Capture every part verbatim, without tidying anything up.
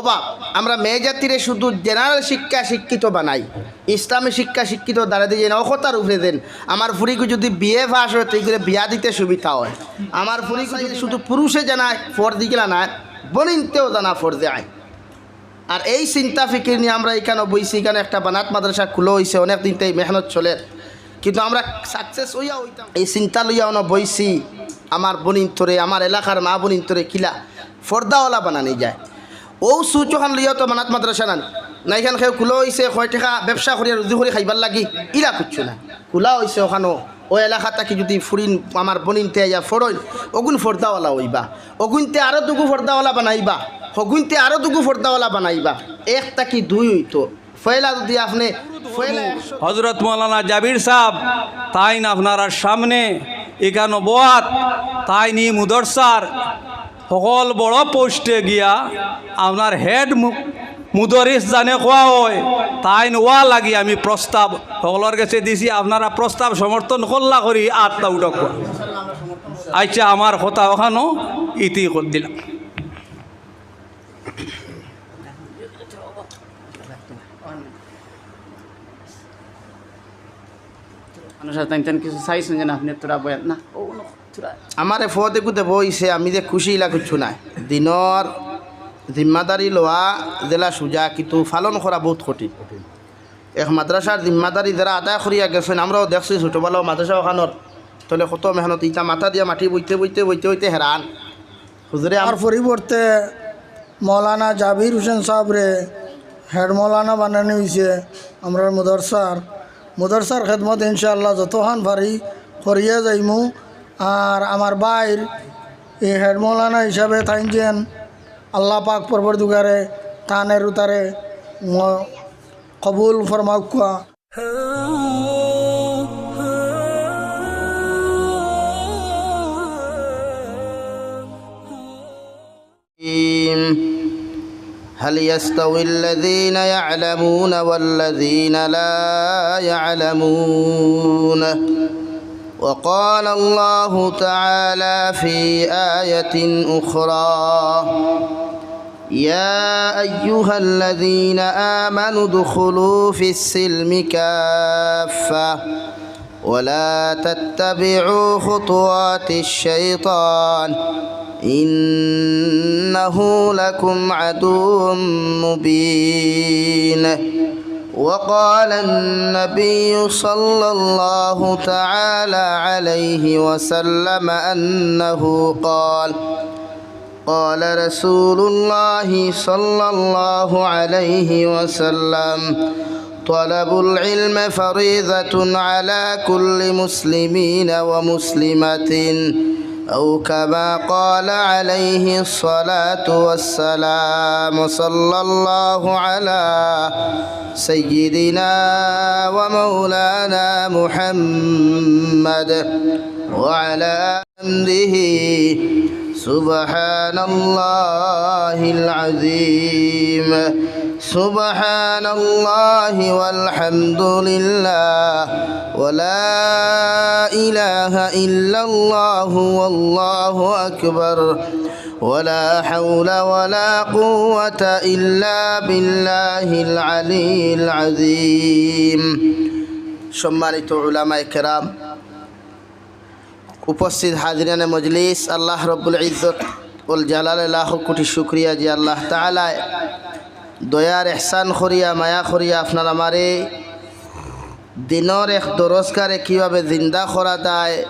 বাপ, আমরা মেয়ে জাতিরে শুধু জেনারেল শিক্ষা শিক্ষিত বানাই, ইসলামী শিক্ষা শিক্ষিত দাঁড়া দিয়ে না, অখতার উপরে দেন। আমার ফুরিগু যদি বিএ পাস হয়, তো এগুলো বিয়া দিতে সুবিধা হয়। আমার ফুরিগু যদি শুধু পুরুষে জানা ফরজ ইগুলা না, বনিনতেও জানা ফরজে আইন। আর এই চিন্তা ফিকির নিয়া আমরা ইখানো বইছি, ইখানো একটা বানাত মাদ্রাসা খুলা অইছে, অনেক দিন তাই মেহনত চলের, কিন্তু আমরা সাকসেস অইয়া অইতাম। এই চিন্তা লইয়া অনো বইছি, আমার বনিন্তরে, আমার এলাকার মা বনিন্তরে কিলা ফর্দাওয়ালা বানানি যায়। অউ সুচ অখান লইয়া তো বানাত মাদ্রাসা নানি, না ইখান কেউ খুলা অইছে কয় টেকা ব্যবসা করিয়া রুজি করি খাইবার লাগি, ইলা কিচ্ছু না। খুলা অইছে অখানো, অউ এলাকা থাকি যদি ফুরিন আমার বনিন্তে আইয়া ফড়ইন, অগুন ফর্দাওয়ালা অইবা, অগুনতে আরো দুগু ফর্দাওয়ালা বানাইবা, হগুনতে আরো দুগু ফর্দাওয়ালা বানাইবা, এক থাকি দুই অইতো। পয়লা যদি আপনে পয়লা হজরত মৌলানা জাবির সাব, তাইন আপনারার সামনে ইখানো বওয়াত, তাইন ই মুদরসার হকল বড় পোস্টে গিয়া আপনার হেড মু-, মুদরিস জানে কওয়া অয়, তাইন অওয়া লাগি আমি প্রস্তাব হকলর গেছে দিছি, আপনারা প্রস্তাব সমর্থন করলা করি আতটা উঠউক্কা। আইচ্ছা, আমার কথা অখানো ইতি করি দিলাম। মানুষ আছে, তাইন তাইন কিছু চাইছইন যেন আপনে থুড়া বয়ান না, ও না, থুড়া। আমারে ফদে কুদে বইছে, আমি যে খুশি ইলা কিচ্ছু নাই। দিনর জিম্মাদারি লওয়া যেলা সুজা, কিন্তু পালন করা বউত কঠিন। এক মাদ্রাসার জিম্মাদারি যেরা আদায় করিয়া গেছইন, আমরাও দেখছি ছোটবেলাও মাদ্রাসা অখানর তলে কত মেহনত, ইতা মাথা দিয়া মাটি বইতে বইতে বইতে বইতে হেরান। হুজুরে আম- আর পরিবর্তে মৌলানা জাবির হোসেন সাবরে হেড মৌলানা বানানি অইছে আমরার মুদরসার। মুদরসার খেদমত ইনশাআল্লাহ যতখান পারি করিয়া যাইমু। আর আমার ভাইর এই হেড মৌলানা হিসাবে তাইন যেন আল্লাহ পাক পরবর্তীকারে তানের উতারে ম-, কবুল ফরমাউক্কা। هل يستوي الذين يعلمون والذين لا يعلمون؟ وقال الله تعالى في آية أخرى: يا أيها الذين آمنوا ادخلوا في السلم كافة ولا تتبعوا خطوات الشيطان إنه لكم عدو مبين. وقال النبي صلى الله تعالى عليه وسلم أنه قال: قال رسول الله صلى الله عليه وسلم: طلب العلم فريضة على كل مسلمين ومسلمة، أو كما قال عليه الصلاة والسلام. صلى الله على سيدنا ومولانا محمد وعلى بحمده. سبحان الله العظيم. سبحان الله والحمد لله ولا إله إلا الله والله أكبر ولا حول ولا قوة إلا بالله العلي العظيم. সম্মানিত উলামায়ে কেরাম, উপস্থিত হাজিরানে মজলিস, আল্লাহ রব্বুল ইজ্জত ওয়াল জালালে লাখো কোটি শুকরিয়া যে আল্লাহ তাআলায় দয়ার ইহসান করিয়া, মায়া করিয়া আপনার আমারে দিনর এক দরসগারে কিভাবে জিন্দা করা যায়,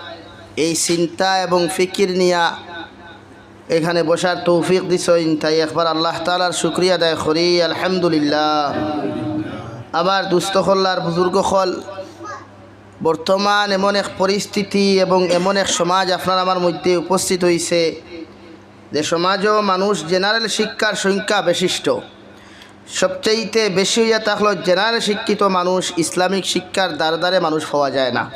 এই চিন্তা এবং ফিকির নিয়া এখানে বসার তৌফিক দিছইন, তাই একবার আল্লাহ তাআলার শুকরিয়া আদায় করি, আলহামদুলিল্লাহ। আমার দুস্ত অকল আর বুজুর্গ অকল, বর্তমান এমন এক পরিস্থিতি এবং এমন এক সমাজ আপনার আমার মধ্যে উপস্থিত হইছে, যে সমাজও মানুষ জেনারেল শিক্ষার সংখ্যা বিশিষ্ট, সবচেয়ে বেশি হইয়া থাকলো জেনারেল শিক্ষিত মানুষ, ইসলামিক শিক্ষার দ্বারে দ্বারে মানুষ পাওয়া যায় না।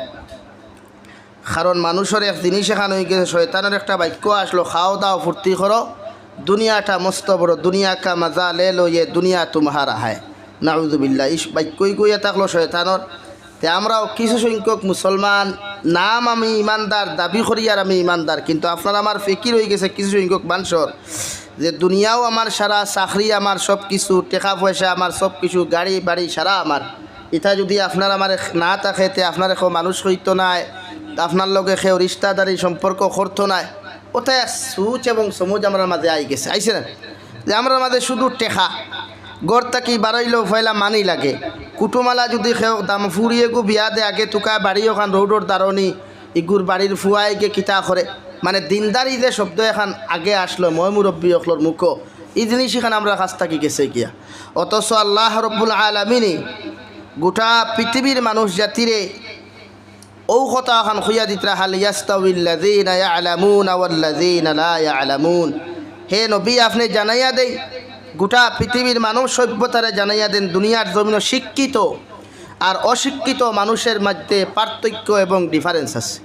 কারণ মানুষর এক জিনিস এখান হয়ে গেছে, শয়তানের একটা বাক্য আসলো, "খাও দাও ফুর্তি করো, দুনিয়াটা মস্ত বড়, দুনিয়া কা মজা লে লো, ইয়ে দুনিয়া তুমহারা হায়।" নাউজুবিল্লাহ, ইস বাক্যই কইয়া থাকলো শয়তানর। তে আমরাও কিছু সংখ্যক মুসলমান, নাম আমি ইমানদার, দাবি করি আর আমি ইমানদার, কিন্তু আপনার আমার ফিকির হয়ে গেছে কিছু সংখ্যক মানুষর যে দুনিয়াও আমার সারা, চাকরি আমার সব কিছু, টেকা পয়সা আমার সব কিছু, গাড়ি বাড়ি সারা আমার, ইতা যুদি আপনার আমারে না থাকে, তে আপনারে কেউ মানুষ কইতো নায়, আপনার লগে কেউ রিশতাদারি সম্পর্ক করতো নায়। অতা এক সুচ এবং সমুজ আমরার মাঝে আই গেছে, আইছে না? যে আমরার মাঝে শুধু টেকা, ঘর থাকি বারইলেও পয়লা মানি লাগে। কুটুমালা যুদি কেউ দাম ফুড়িয়ে গু বিয়া দে, আগে তুকা বাড়ি অখান রোডর দারনি, ইগুর বাড়ির ফুয়ায় গিয়া কিতা করে, মানে দিনদারি যে শব্দ এখান আগে আসলো ময় মুরব্বী অকলর মুখো, ই জিনিস ইখান আমরার কাছ থাকি গেছে গিয়া। অথচ আল্লাহ রব্বুল আলামিনে গোটা পৃথিবীর মানুষ জাতিরে অউ কথা এখান কইয়া দিতরা, "হাল ইয়াস্তাউইল্লাযীনা ইয়ালামুনা ওয়াল্লাযীনা লা ইয়ালামুন।" হে নবী, আপনে জানাইয়া দেইন, গোটা পৃথিবীর মানব সভ্যতারে জানাইয়া দেইন, দুনিয়ার জমিনো শিক্ষিত আর অশিক্ষিত মানুষের মধ্যে পার্থক্য এবং difference আছে।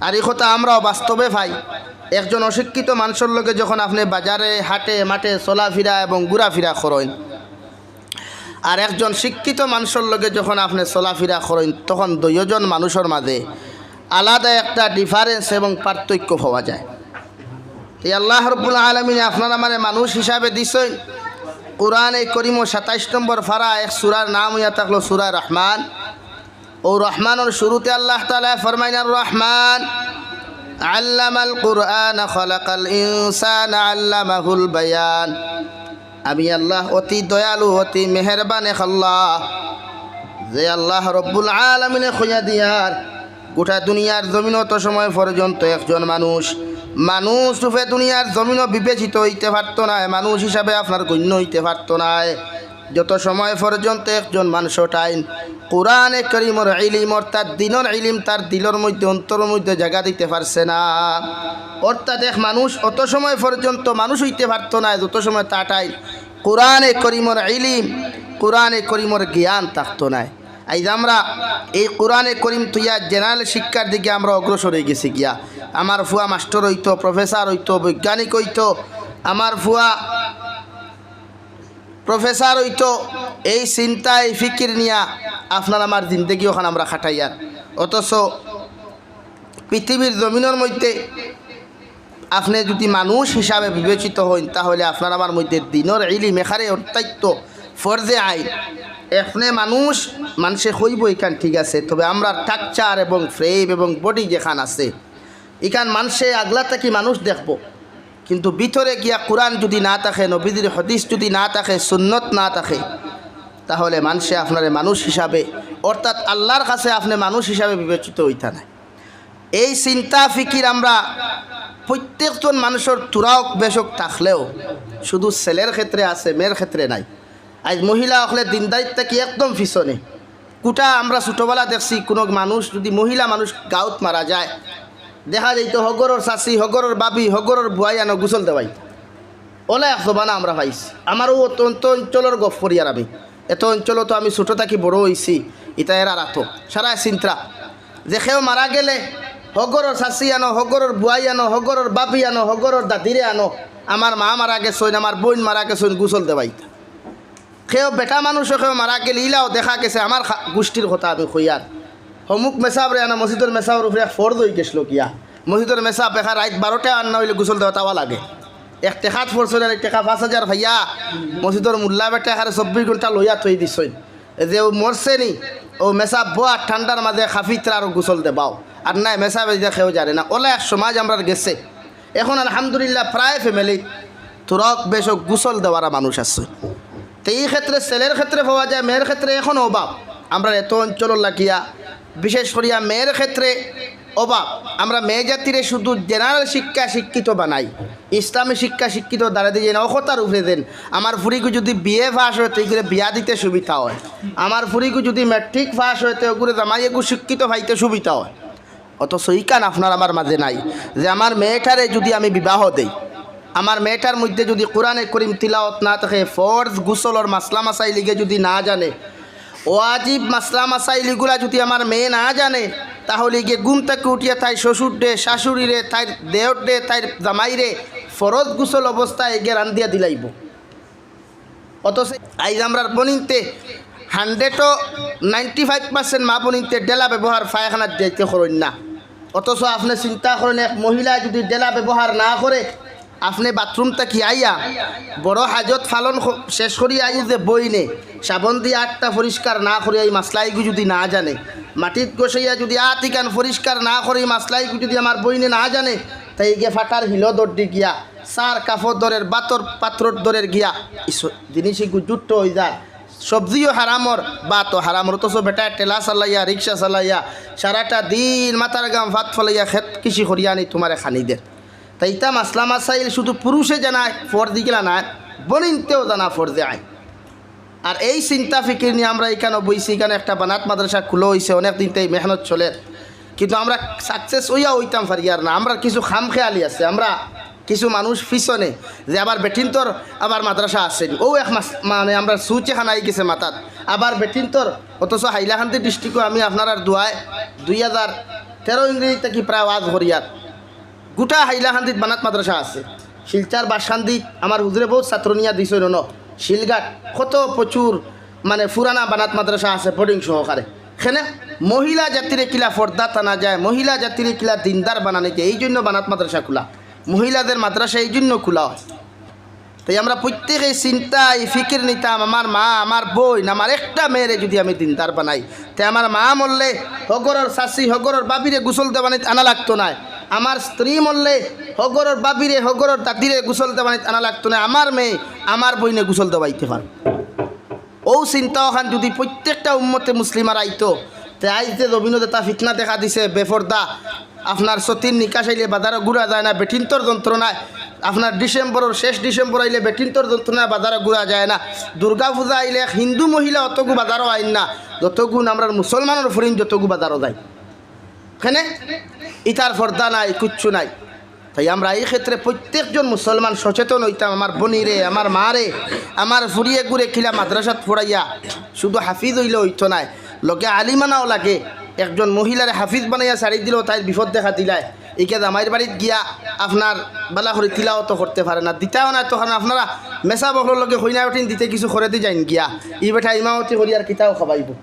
আর ই কথা আমরাও বাস্তবে পাই। একজন অশিক্ষিত মানুষর লগে যখন আপনে বাজারে, হাটে, মাঠে চলাফিরা এবং ঘুরাফিরা করইন, আর একজন শিক্ষিত মানুষর লগে যখন আপনে চলাফিরা করইন, তখন দুইওজন মানুষর মাঝে আলাদা একটা difference এবং পার্থক্য পাওয়া যায়। এই আল্লাহ রব্বুল আলামিনে আপনার আমারে মানুষ হিসাবে দিছইন। কোরআনে করিমো সাতাইশ নম্বর পারা, এক সূরার নাম অইয়া থাকলো সূরা রহমান। অউ রহমানর শুরুতে আল্লাহ তাআলায় ফরমাইন, "আর রহমান, আল্লামাল কুরআন, খালাকাল ইনসান, আল্লামাহুল বায়ান।" আমি আল্লাহ অতি দয়ালু, অতি মেহেরবান এক আল্লাহ, যে আল্লাহ রব্বুল আলামিনে কইয়া দিয়ার, গোটা দুনিয়ার জমিনো অত সময় পর্যন্ত একজন মানুষ, মানুষ রূপে দুনিয়ার জমিনো বিবেচিত অইতে পারতো নায়, মানুষ হিসাবে আপনার গণ্য অইতে পারতো নায়। যত সময় পর্যন্ত একজন মানুষর টাইম কোরআনে করিমর ইলিম, অর্থাৎ দ্বীনর ইলিম তার দিলর মধ্যে, অন্তরর মধ্যে জাগা দিতে পারছে না, অর্থাৎ এক মানুষ অত সময় পর্যন্ত মানুষ অইতে পারতো নায়, যত সময় তার টাইম কোরআনে করিমর ইলিম, কোরআনে করিমর জ্ঞান থাকতো নায়। আইজ আমরা এই কোরআনে করিম থইয়া general শিক্ষার দিকে আমরা অগ্রসর অই গেছি গিয়া। আমার ফুয়া মাস্টর অইতো, professor অইতো, বৈজ্ঞানিক অইতো, আমার ফুয়া professor অইতো, এই চিন্তা, এই ফিকির নিয়া আপনার আমার জিন্দেগি অখান আমরা খাটাইয়ার। অথচ পৃথিবীর জমিনর মধ্যে আপনে যুদি মানুষ হিসাবে বিবেচিত হইন, তাহলে আপনার আমার মধ্যে দ্বীনর ইলিম এখানে অত্যন্ত ফরজে আইন। আপনে মানুষ, মানষে কইবো ইখান ঠিক আছে, তবে আমরার structure এবং frame এবং body যেখান আছে, ইখান মানষে আগলা থাকি মানুষ দেখবো, কিন্তু ভিতরে গিয়া কোরআন যুদি না থাকে, নবীজির হাদিস যুদি না থাকে, সুন্নত না থাকে, তাহলে মানষে আপনারে মানুষ হিসাবে, অর্থাৎ আল্লার কাছে আপনে মানুষ হিসাবে বিবেচিত অইতা নায়। এই চিন্তা ফিকির আমরা প্রত্যেকজন মানুষর থুড়া অউক বেশ অউক থাকলেও, শুধু ছেলের ক্ষেত্রে আছে, মেয়ের ক্ষেত্রে নাই। আইজ মহিলা অকলে দিনদারিত থাকি একদম পিছনে। কুটা আমরা ছোটবেলা দেখছি, কুনু মানুষ যুদি মহিলা মানুষ গাউত মারা যায়, দেখা যাইতো হগরর চাচি, হগরর বাবি, হগরর বুয়াই আনো গোসল দেওয়াইতা। অলা এক জমানা আমরা পাইছি। আমারও অত, অত অঞ্চলর গফ করিয়ার আমি। এত অঞ্চলো তো আমি ছোট থাকি বড় অইছি, ইতা এরার আতো। সারা চিন্তা যে কেউ মারা গেলে হগরর চাচি আনো, হগরর বুয়াই আনো, হগরর বাবি আনো, হগরর দাদিরে আনো। আমার মা মারা গেছইন, আমার বইন মারা গেছইন, গোসল দেওয়াইতা। কেউ বেটা মানুষও কেউ মারা গেলে ইলাও দেখা গেছে আমার খা-, গোষ্ঠীর কথা আমি কইয়ার। হমুক মেসাবরে আনো, মসজিদর মেসাবর উপরে এক ফরজ অই গেছলো গিয়া। মসজিদর মেসাব এখা রাইত বারোটা আর না অইলে গোসল দেওয়া তাওয়া লাগে। এক টেকাত ফরছইন আর এক টেকা পাঁচ হাজার পাইয়া মসজিদর মোল্লা বেটা এখারে চব্বিশ ঘন্টা লইয়া থই দিছইন। যে অউ মরছে নি, অউ মেসাব বওয়া ঠান্ডার মাঝে খাফিতরা আরো গোসল দেবাও। আর নাই মেসাবে যে কেউ জানে না। অলা এক সমাজ আমরার গেছে। এখন আলহামদুলিল্লাহ প্রায় family থুড়া অউক বেশ অউক গোসল দেওয়ারা মানুষ আছে। তে ই ক্ষেত্রে ছেলের ক্ষেত্রে পাওয়া যায়, মেয়ের ক্ষেত্রে এখনো অভাব। আমরার এত অঞ্চলর লাগিয়া, বিশেষ করিয়া মেয়ের ক্ষেত্রে অভাব। আমরা মেয়ে জাতিরে শুধু general শিক্ষা শিক্ষিত বানাই, ইসলামী শিক্ষা শিক্ষিত দাঁড়াতে যাই না, অখতার উপরে দেন। আমার ফুড়িগু যুদি বিএ পাস অয়, তে ইগুরে বিয়া দিতে সুবিধা অয়। আমার ফুড়িগু যুদি ম্যাট্রিক পাস অয়, তে অগুরে জামাইগু শিক্ষিত পাইতে সুবিধা অয়। অথচ ইখান আপনার আমার মাঝে নাই, যে আমার মেয়েটারে যুদি আমি বিবাহ দেই, আমার মেয়েটার মধ্যে যুদি কোরআনে করিম তিলাওয়াত না থাকে, ফরজ গোসলর মাসলা মাসাইল ইগে যুদি না জানে, ওয়াজিব মাসলা মাসাইল ইগুলা যুদি আমার মেয়ে না জানে, তাহলে ইগে ঘুম থাকি উঠিয়া তাইর শ্বশুররে, শাশুড়িরে, তাইর দেওররে, তাইর জামাইরে ফরজ গোসল অবস্থায় ইগে রান্দিয়া দিলাইবো। অথচ আইজ আমরার বইনিন্তে hundred ও ninety five percent মা বইনিন্তে ডেলা ব্যবহার পায়খানাত যাইতে করইন না। অথচ আপনে চিন্তা করইন, এক মহিলা যুদি ডেলা ব্যবহার না করে, আপনে বাথরুম থাকি আইয়া, বড় হাজত পালন খ-, শেষ করি আইয়া যে বইনে, সাবন দিয়া আতটা পরিষ্কার না করিয়া, ই মাসলা ইগু যুদি না জানে, মাটিত গছাইয়া যুদি আত ইখান পরিষ্কার না করি, ই মাসলা ইগু যুদি আমার বইনে না জানে, তাই গিয়া ফাটার হিলো দর্দি গিয়া, সার কাপড় দরের, বাতর পাত্রর দরের গিয়া, ই স-, জিনিস ইগু জুট্টো অই যায়। সবজিও হারামর, বাতও হারামর, অথচ বেটায় ঠেলা চালাইয়া, রিক্সা চালাইয়া, সারাটা দিন মাথার ঘাম ফাত ফালাইয়া খেত কৃষি করিয়া আনি তুমারে খানি দের। তাই ইতা মাসলা মাসাইল শুধু পুরুষে জানায়, ফরজ ইগুলা নায়, বনিনতেও জানা ফরজে আইন। আর এই চিন্তা ফিকির নিয়া আমরা ইখানো বইছি, ইখানো একটা বানাত মাদ্রাসা খুলা অইছে, অনেক দিন তাই মেহনত চলের, কিন্তু আমরা success অইয়া অইতাম পারিয়ার না। আমরার কিছু খামখেয়ালি আছে, আমরা কিছু মানুষ পিছনে যে আবার বেটিন্তর আবার মাদ্রাসা আছে, অউ এক মাস-, মানে, আমরার সুচ এখান আই গেছে মাথাত, আবার বেটিন্তর, অথচ হাইলাকান্দি ডিস্ট্রিক্টও আমি আপনারার দোয়ায় দুই হাজার তেরো ইংরেজি থাকি প্রায় ওয়াজ করিয়ার। গোটা হাইলাকান্দিত বানাত মাদ্রাসা আছে। শিলচর বাসকান্দিত আমার হুজুরে বউত ছাত্র নিয়া দিছইন অনো। শিলঘাট কত প্রচুর, মানে, পুরানা বানাত মাদ্রাসা আছে বোর্ডিং সহকারে। এখানে মহিলা জাতিরে কিলা ফর্দাত আনা যায়, মহিলা জাতিরে কিলা দিনদার বানানি যায়, এই জন্য বানাত মাদ্রাসা খুলা, মহিলাদের মাদ্রাসা এই জন্য খুলা অয়। তাই আমরা প্রত্যেকে চিন্তা, ই ফিকির নিতাম, আমার মা, আমার বইন, আমার একটা মেয়েরে যুদি আমি দিনদার বানাই, তে আমার মা মরলে হগরর চাচি, হগরর বাবিরে গোসল দেওয়ানিত আনা লাগতো নায়, আমার স্ত্রী মরলে হগরর বাবিরে, হগরর দাদিরে গোসল দেওয়ানিত আনা লাগতো নায়, আমার মেয়ে, আমার বইনে গোসল দেওয়াইতে পারবো। অউ চিন্তা অখান যুদি প্রত্যেকটা উম্মতে মুসলিমার আইতো, তে আইজ যে জমিনো যেতা ফিতনা দেখা দিছে, বেফর্দা, আপনার সতীন নিকাশ আইলে বাজারো ঘুরা যায় না, বেটিন্তর যন্ত্রণায়, আপনার ডিসেম্বরর শেষ ডিসেম্বর আইলে বেটিন্তর যন্ত্রণায় বাজারো ঘুরা যায় না, দুর্গা পূজা আইলে এক হিন্দু মহিলা অতগু বাজারো আইন না, যতগুন আমরার মুসলমানর ফুরিন যতগু বাজারো যায়। এখানে ইতার ফর্দা নাই, কুচ্ছু নাই। তাই আমরা এই ক্ষেত্রে প্রত্যেকজন মুসলমান সচেতন অইতাম, আমার বনিরে, আমার মারে, আমার ফুরিয়েগুরে কিলা মাদ্রাসাত পড়াইয়া শুধু হাফিজ অইলে অইতো নায়, লগে আলিম আনাও লাগে। একজন মহিলারে হাফিজ বানাইয়া ছাড়ি দিলেও তাইর বিপদ দেখা দিলায়। ইকে জামাইর বাড়িত গিয়া আপনার বালা করি তিলাওয়াতও করতে পারে না, দিতাও না, তখন আপনারা মেসাব অকলর লগে কইনা বেটিন দিতে কিছু করে দি যাইন গিয়া, ই বেটা ইমামতি করি আর কিতাও খাবাইবো।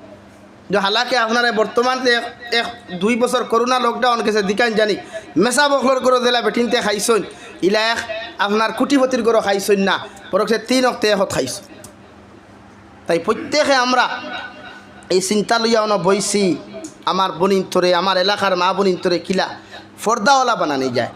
যে হালাকে আপনারা বর্তমান যে এক, এক দুই বছর করোনা লকডাউন গেছে, দিকান জানি মেসাব অকলর ঘরো যেলা বেটিন্তে খাইছইন, ইলা এক আপনার কুটিপতির ঘরো খাইছইন না, বরং সে তিন অক্তে একত খাইছইন। তাই প্রত্যেকে আমরা এই চিন্তা লইয়া অনো বইছি, আমার বনিন্তরে, আমার এলাকার মা বনিন্তরে কিলা ফর্দাওয়ালা বানানি যায়।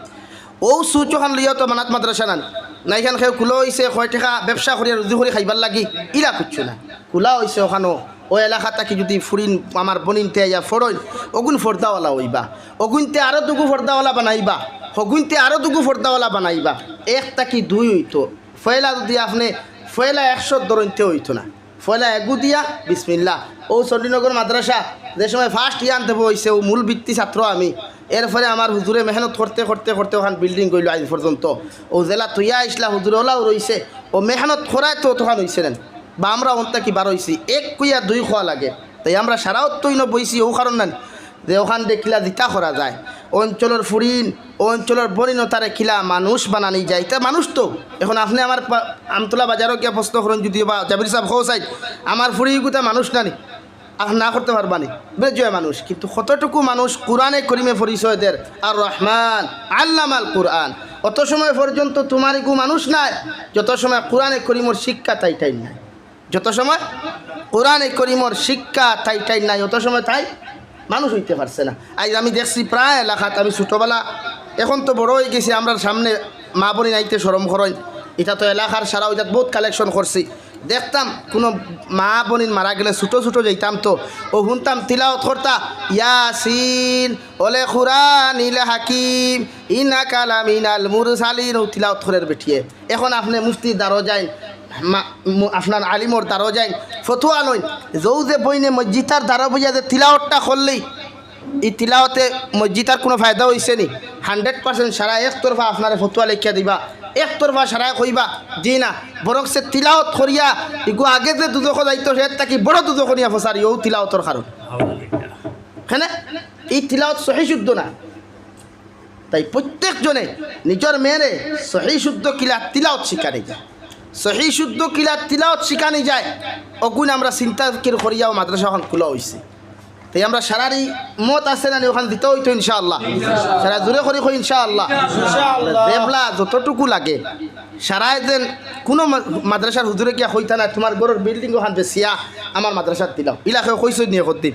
অউ সুচ অখান লইয়া তো বানাত মাদ্রাসা নানি, না ইখান কেউ খুলা অইছে কয় টেকা ব্যবসা করিয়া রুজি করি খাইবার লাগি, ইলা কুচ্ছু না। খুলা অইছে অখানো, অউ এলাকা থাকি যুদি ফুরিন আমার বনিন্তে আইয়া ফড়ইন, অগুন ফর্দাওয়ালা অইবা, অগুনতে আরো দুগু ফর্দাওয়ালা বানাইবা, হগুনতে আরো দুগু ফর্দাওয়ালা বানাইবা। এক থাকি দুই অইতো। পয়লা যুদি আপনে পয়লা একশো ধরইনতে অইতো না, পয়লা এগু দিয়া বিসমিল্লাহ। অউ চণ্ডীনগর মাদ্রাসা যে সময় ফার্স্ট ইয়ান দেব অইছে, অউ মূল ভিত্তি ছাত্র আমি। এরপরে আমার হুজুরে মেহনত করতে করতে করতে অখান বিল্ডিং গইল আইজ পর্যন্ত। অউ যেলা তৈয়া আইসলা হুজুরে অলাও রইছে, অউ মেহনত করায় তো অতখান অইছে না, বা আমরা অন থাকি বার অইছি, এক কইয়া দুই কওয়া লাগে। তাই আমরা সারা অত্তইন বইছি অউ কারণ নানি, যে অখান দেখিলা দিতা করা যায়, অউ অঞ্চলর ফুরিন, অউ অঞ্চলর বনিনতারে কিলা মানুষ বানানি যায়। ইতা মানুষ তো, এখন আপনে আমার পা-, আমতলা বাজারো গিয়া প্রশ্ন করইন যুদিও বা জাবির সাব কও চাইন, আমার ফুরিগুতা মানুষ নানি, আর না করতে পারবা নি, বেজুয়া মানুষ, কিন্তু কতটুকু মানুষ কোরআনে করিমে পরিচয় দের, আর রহমান আল্লামাল কোরআন। অত সময় পর্যন্ত তুমার ইগু মানুষ নায়, যত সময় কোরআনে করিমর শিক্ষা তাই টাইম নাই। যত সময় কোরআনে করিমর শিক্ষা তাই টাইম নাই, অত সময় তাই মানুষ অইতে পারছে না। আইজ আমি দেখছি প্রায় এলাকাত, আমি ছোটবেলা, এখন তো বড় অই গেছি, আমরার সামনে মা বনিন আইতে শরম করইন। ইতা তো এলাকার সারা, অইতাত বউত কালেকশন করছি। দেখতাম কুনু মা বনিন মারা গেলে ছোট ছোট যাইতাম তো, অউ হুনতাম তিলাওত করতা, ইয়াসিন, ওয়াল কুরআনিল হাকিম, ইন্নাকা লামিনাল মুরসালিন, অউ তিলাওত করের বেটিয়ে। এখন আপনে মুফতির দ্বারো যাইন, মা-, মু-, আপনার আলিমর দ্বারো যাইন, ফতুয়া লইন, যউ যে বইনে মসজিদর দ্বারো বইয়া যে তিলাওতটা করলি, ই তিলাওতে মসজিদর কুনু ফায়দা অইছে নি? হান্ড্রেড পার্সেন্ট সারা একতরফা আপনারে ফতুয়া লেখিয়া দিবা, একতরফা সারায় কইবা, জি না, বরং সে তিলাওত করিয়া ইগু আগে যে দুজখো যাইতো, এর থাকি বড় দুজখো নিয়া ফসারি, অউ তিলাওতর কারণ। কেনে? ই তিলাওত সহি শুদ্ধ না। তাই প্রত্যেকজনে নিজর মেয়েরে সহি শুদ্ধ কিলা তিলাওত শিখানি যায়, সহি শুদ্ধ কিলা তিলাওত শিখানি যায়, অগুন আমরা চিন্তা ফিকির করিয়াও মাদ্রাসা অখান খুলা অইছে। তে আমরা সারারই মত আছে না নি, অখান দিতা অইতো ইনশাআল্লাহ। সারা জোরে করি কই ইনশাআল্লাহ। ইনশাআল্লাহ। যেবলা যতটুকু লাগে, সারায় যেন কুনু মা-, মাদ্রাসার হুজুরে গিয়া কইতা নায়, "তুমার ঘরর building অখান বেচিয়া আমার মাদ্রাসাত দিলাও।" ইলা কেউ কইছইন নি একদিন?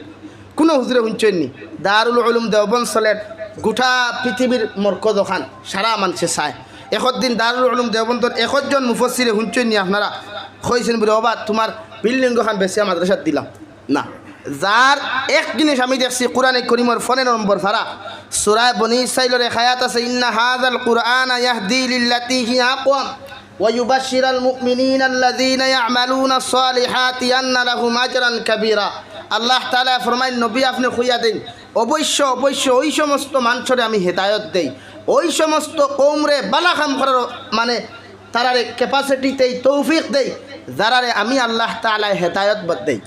কুনু হুজুরে হুনছইন নি? দারুল উলুম দেওবন্দ চলের, গুটা পৃথিবীর মরকজ অখান, সারা মানষে চায়। একদিন দারুল উলুম দেওবন্দর একজন মুফাসসিরে হুনছইন নি আপনারা কইছইন বুলে, "ওবা, তুমার building অখান বেচিয়া মাদ্রাসাত দিলাম"? না। যার এক জিনিস আমি দেখছি, কোরআনে করিমর পনরো নম্বর পারা, সূরা বনি ইসরাইলর এক আয়াত আছে, "ইন্না হাযাল কুরআনা ইয়াহদি লিল্লাতী হিয়া আকওয়াম ওয়া ইউবাশশিরুল মুমিনিনাল্লাযীনা ইয়া'মালুনাস সালিহাতি আন্না লাহুম আজরান কাবীরা।" আল্লাহ তাআলায় ফরমাইন, "নবী, আপনে কইয়া দেইন, অবশ্য, অবশ্য ওই সমস্ত মানষরে আমি হেদায়ত দেই, ওই সমস্ত কওমরে বালা কাম করার, মানে, তারারে capacity দেই, তৌফিক দেই, যারারে আমি আল্লাহ তাআলায় হেদায়ত দেই।"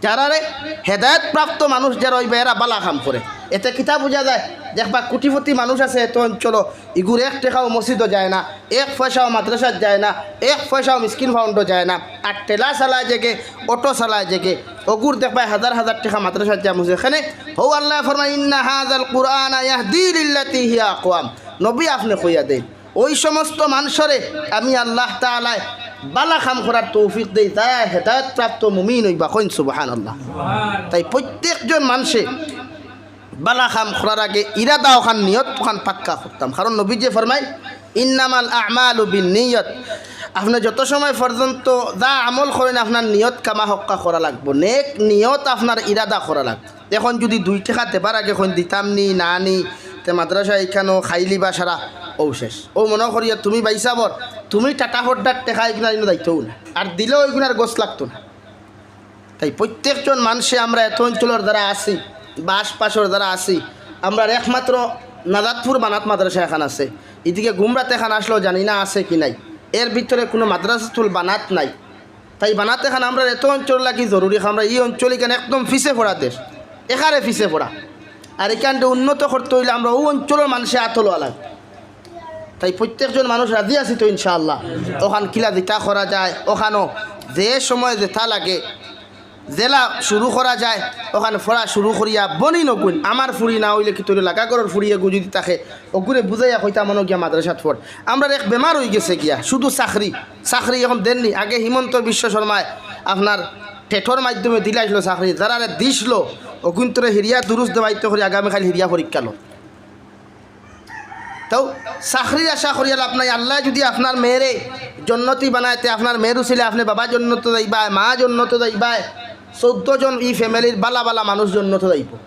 যারারে হেদায়তপ্রাপ্ত মানুষ যারা অইবা, এরা বালা কাম করে। এতে কিতা বুঝা যায়? দেখবা, কোটিপতি মানুষ আছে এত অঞ্চলো, ইগুর এক টেকাও মসজিদো যায় না, এক পয়সাও মাদ্রাসাত যায় না, এক পয়সাও মিসকিন ফাউন্ডো যায় না। আর ঠেলা চালায় যেগে, অটো চালায় যেগে, অগুর দেখবা হাজার হাজার টেকা মাদ্রাসাত যায় মসজিদ। এখানে হউ আল্লায় ফরমাইন, "ইন্না হাযাল কুরআনা ইয়াহদি লিল্লাতী হিয়া আকওয়াম।" নবী, আপনে কইয়া দেইন, ওই সমস্ত মানষরে আমি আল্লাহ তাআলায় বালা কাম করার তৌফিক দেই, যারা হেদায়তপ্রাপ্ত মুমিন অইবা। কইন সুবহানাল্লাহ। তাই প্রত্যেকজন মানষে বালা কাম করার আগে ইরাদা অখান, নিয়ত অখান পাক্কা করতাম, কারণ নবীজিয়ে ফরমাইন, "ইন্নামাল আমালু বিন্নিয়াত।" আপনে যত সময় পর্যন্ত যা আমল করইন, আপনার নিয়ত কামা হক্কা করা লাগবো, নেক নিয়ত আপনার ইরাদা করা লাগবো। এখন যুদি দুই টেকা দেবার আগে কইন, "দিতাম নি, না নি, তে মাদ্রাসা ইখানো খাইলিবা সারা", অউ শেষ। অউ মনো করিয়া তুমি ভাইসাবর, তুমি টাটা হড্ডার টেকা ইগুনার ইনো যাইতউ না, আর দিলেও ইগুনার গছ লাগতো না। তাই প্রত্যেকজন মানষে আমরা এত অঞ্চলর যারা আছি বা আশপাশর যারা আছি, আমরার একমাত্র নাজাতপুর বানাত মাদ্রাসা এখান আছে, ইদিকে গুমরাত এখান আসলেও জানি না আছে কি নাই, এর ভিতরে কুনু মাদ্রাসাতুল বানাত নাই। তাই বানাত এখান আমরার এত অঞ্চল লাগি জরুরি, আমরা ই অঞ্চল ইখান একদম পিছে পড়া দেশ, একারে পিছে পড়া। আর ইখানরে উন্নত করতে অইলে আমরা অউ অঞ্চলর মানষে আতো লওয়া লাগবো। তাই প্রত্যেকজন মানুষ রাজি আছি তো ইনশাআল্লাহ। অখান কিলা যেতা করা যায়, অখানো যে সময় যেতা লাগে, যেলা শুরু করা যায়, অখান পড়া শুরু করিয়া বনি নগুন। আমার ফুড়ি না অইলে কিতা অইলো, লাগা ঘরর ফুড়ি এগু যুদি থাকে, অগুরে বুঝাইয়া কইতাম, "অনো গিয়া মাদ্রাসাত পড়।" আমরার এক বেমার অইগেছে গিয়া, শুধু চাকরি, চাকরি এখন দেননি। আগে হিমন্ত বিশ্ব শর্মায় আপনার টেটর মাধ্যমে দিলাইছলো চাকরি, যারারে দিছলো, অগুইন্তরে হিরিয়া দুরুস দেওয়াইতো করি আগামীকাইল হিরিয়া পরীক্ষা লো। তো চাকরির আশা করিয়া লাভ নাই। আল্লায় যুদি আপনার মেয়েরে জন্নতি বানাইতে, আপনার মেয়ের উসিলে আপনে বাবা জন্নতো যাইবায়, মা জন্নতো যাইবায়, চৌদ্দ জন ই ফ্যামিলির বালা বালা মানুষ জন্নতো যাইবো।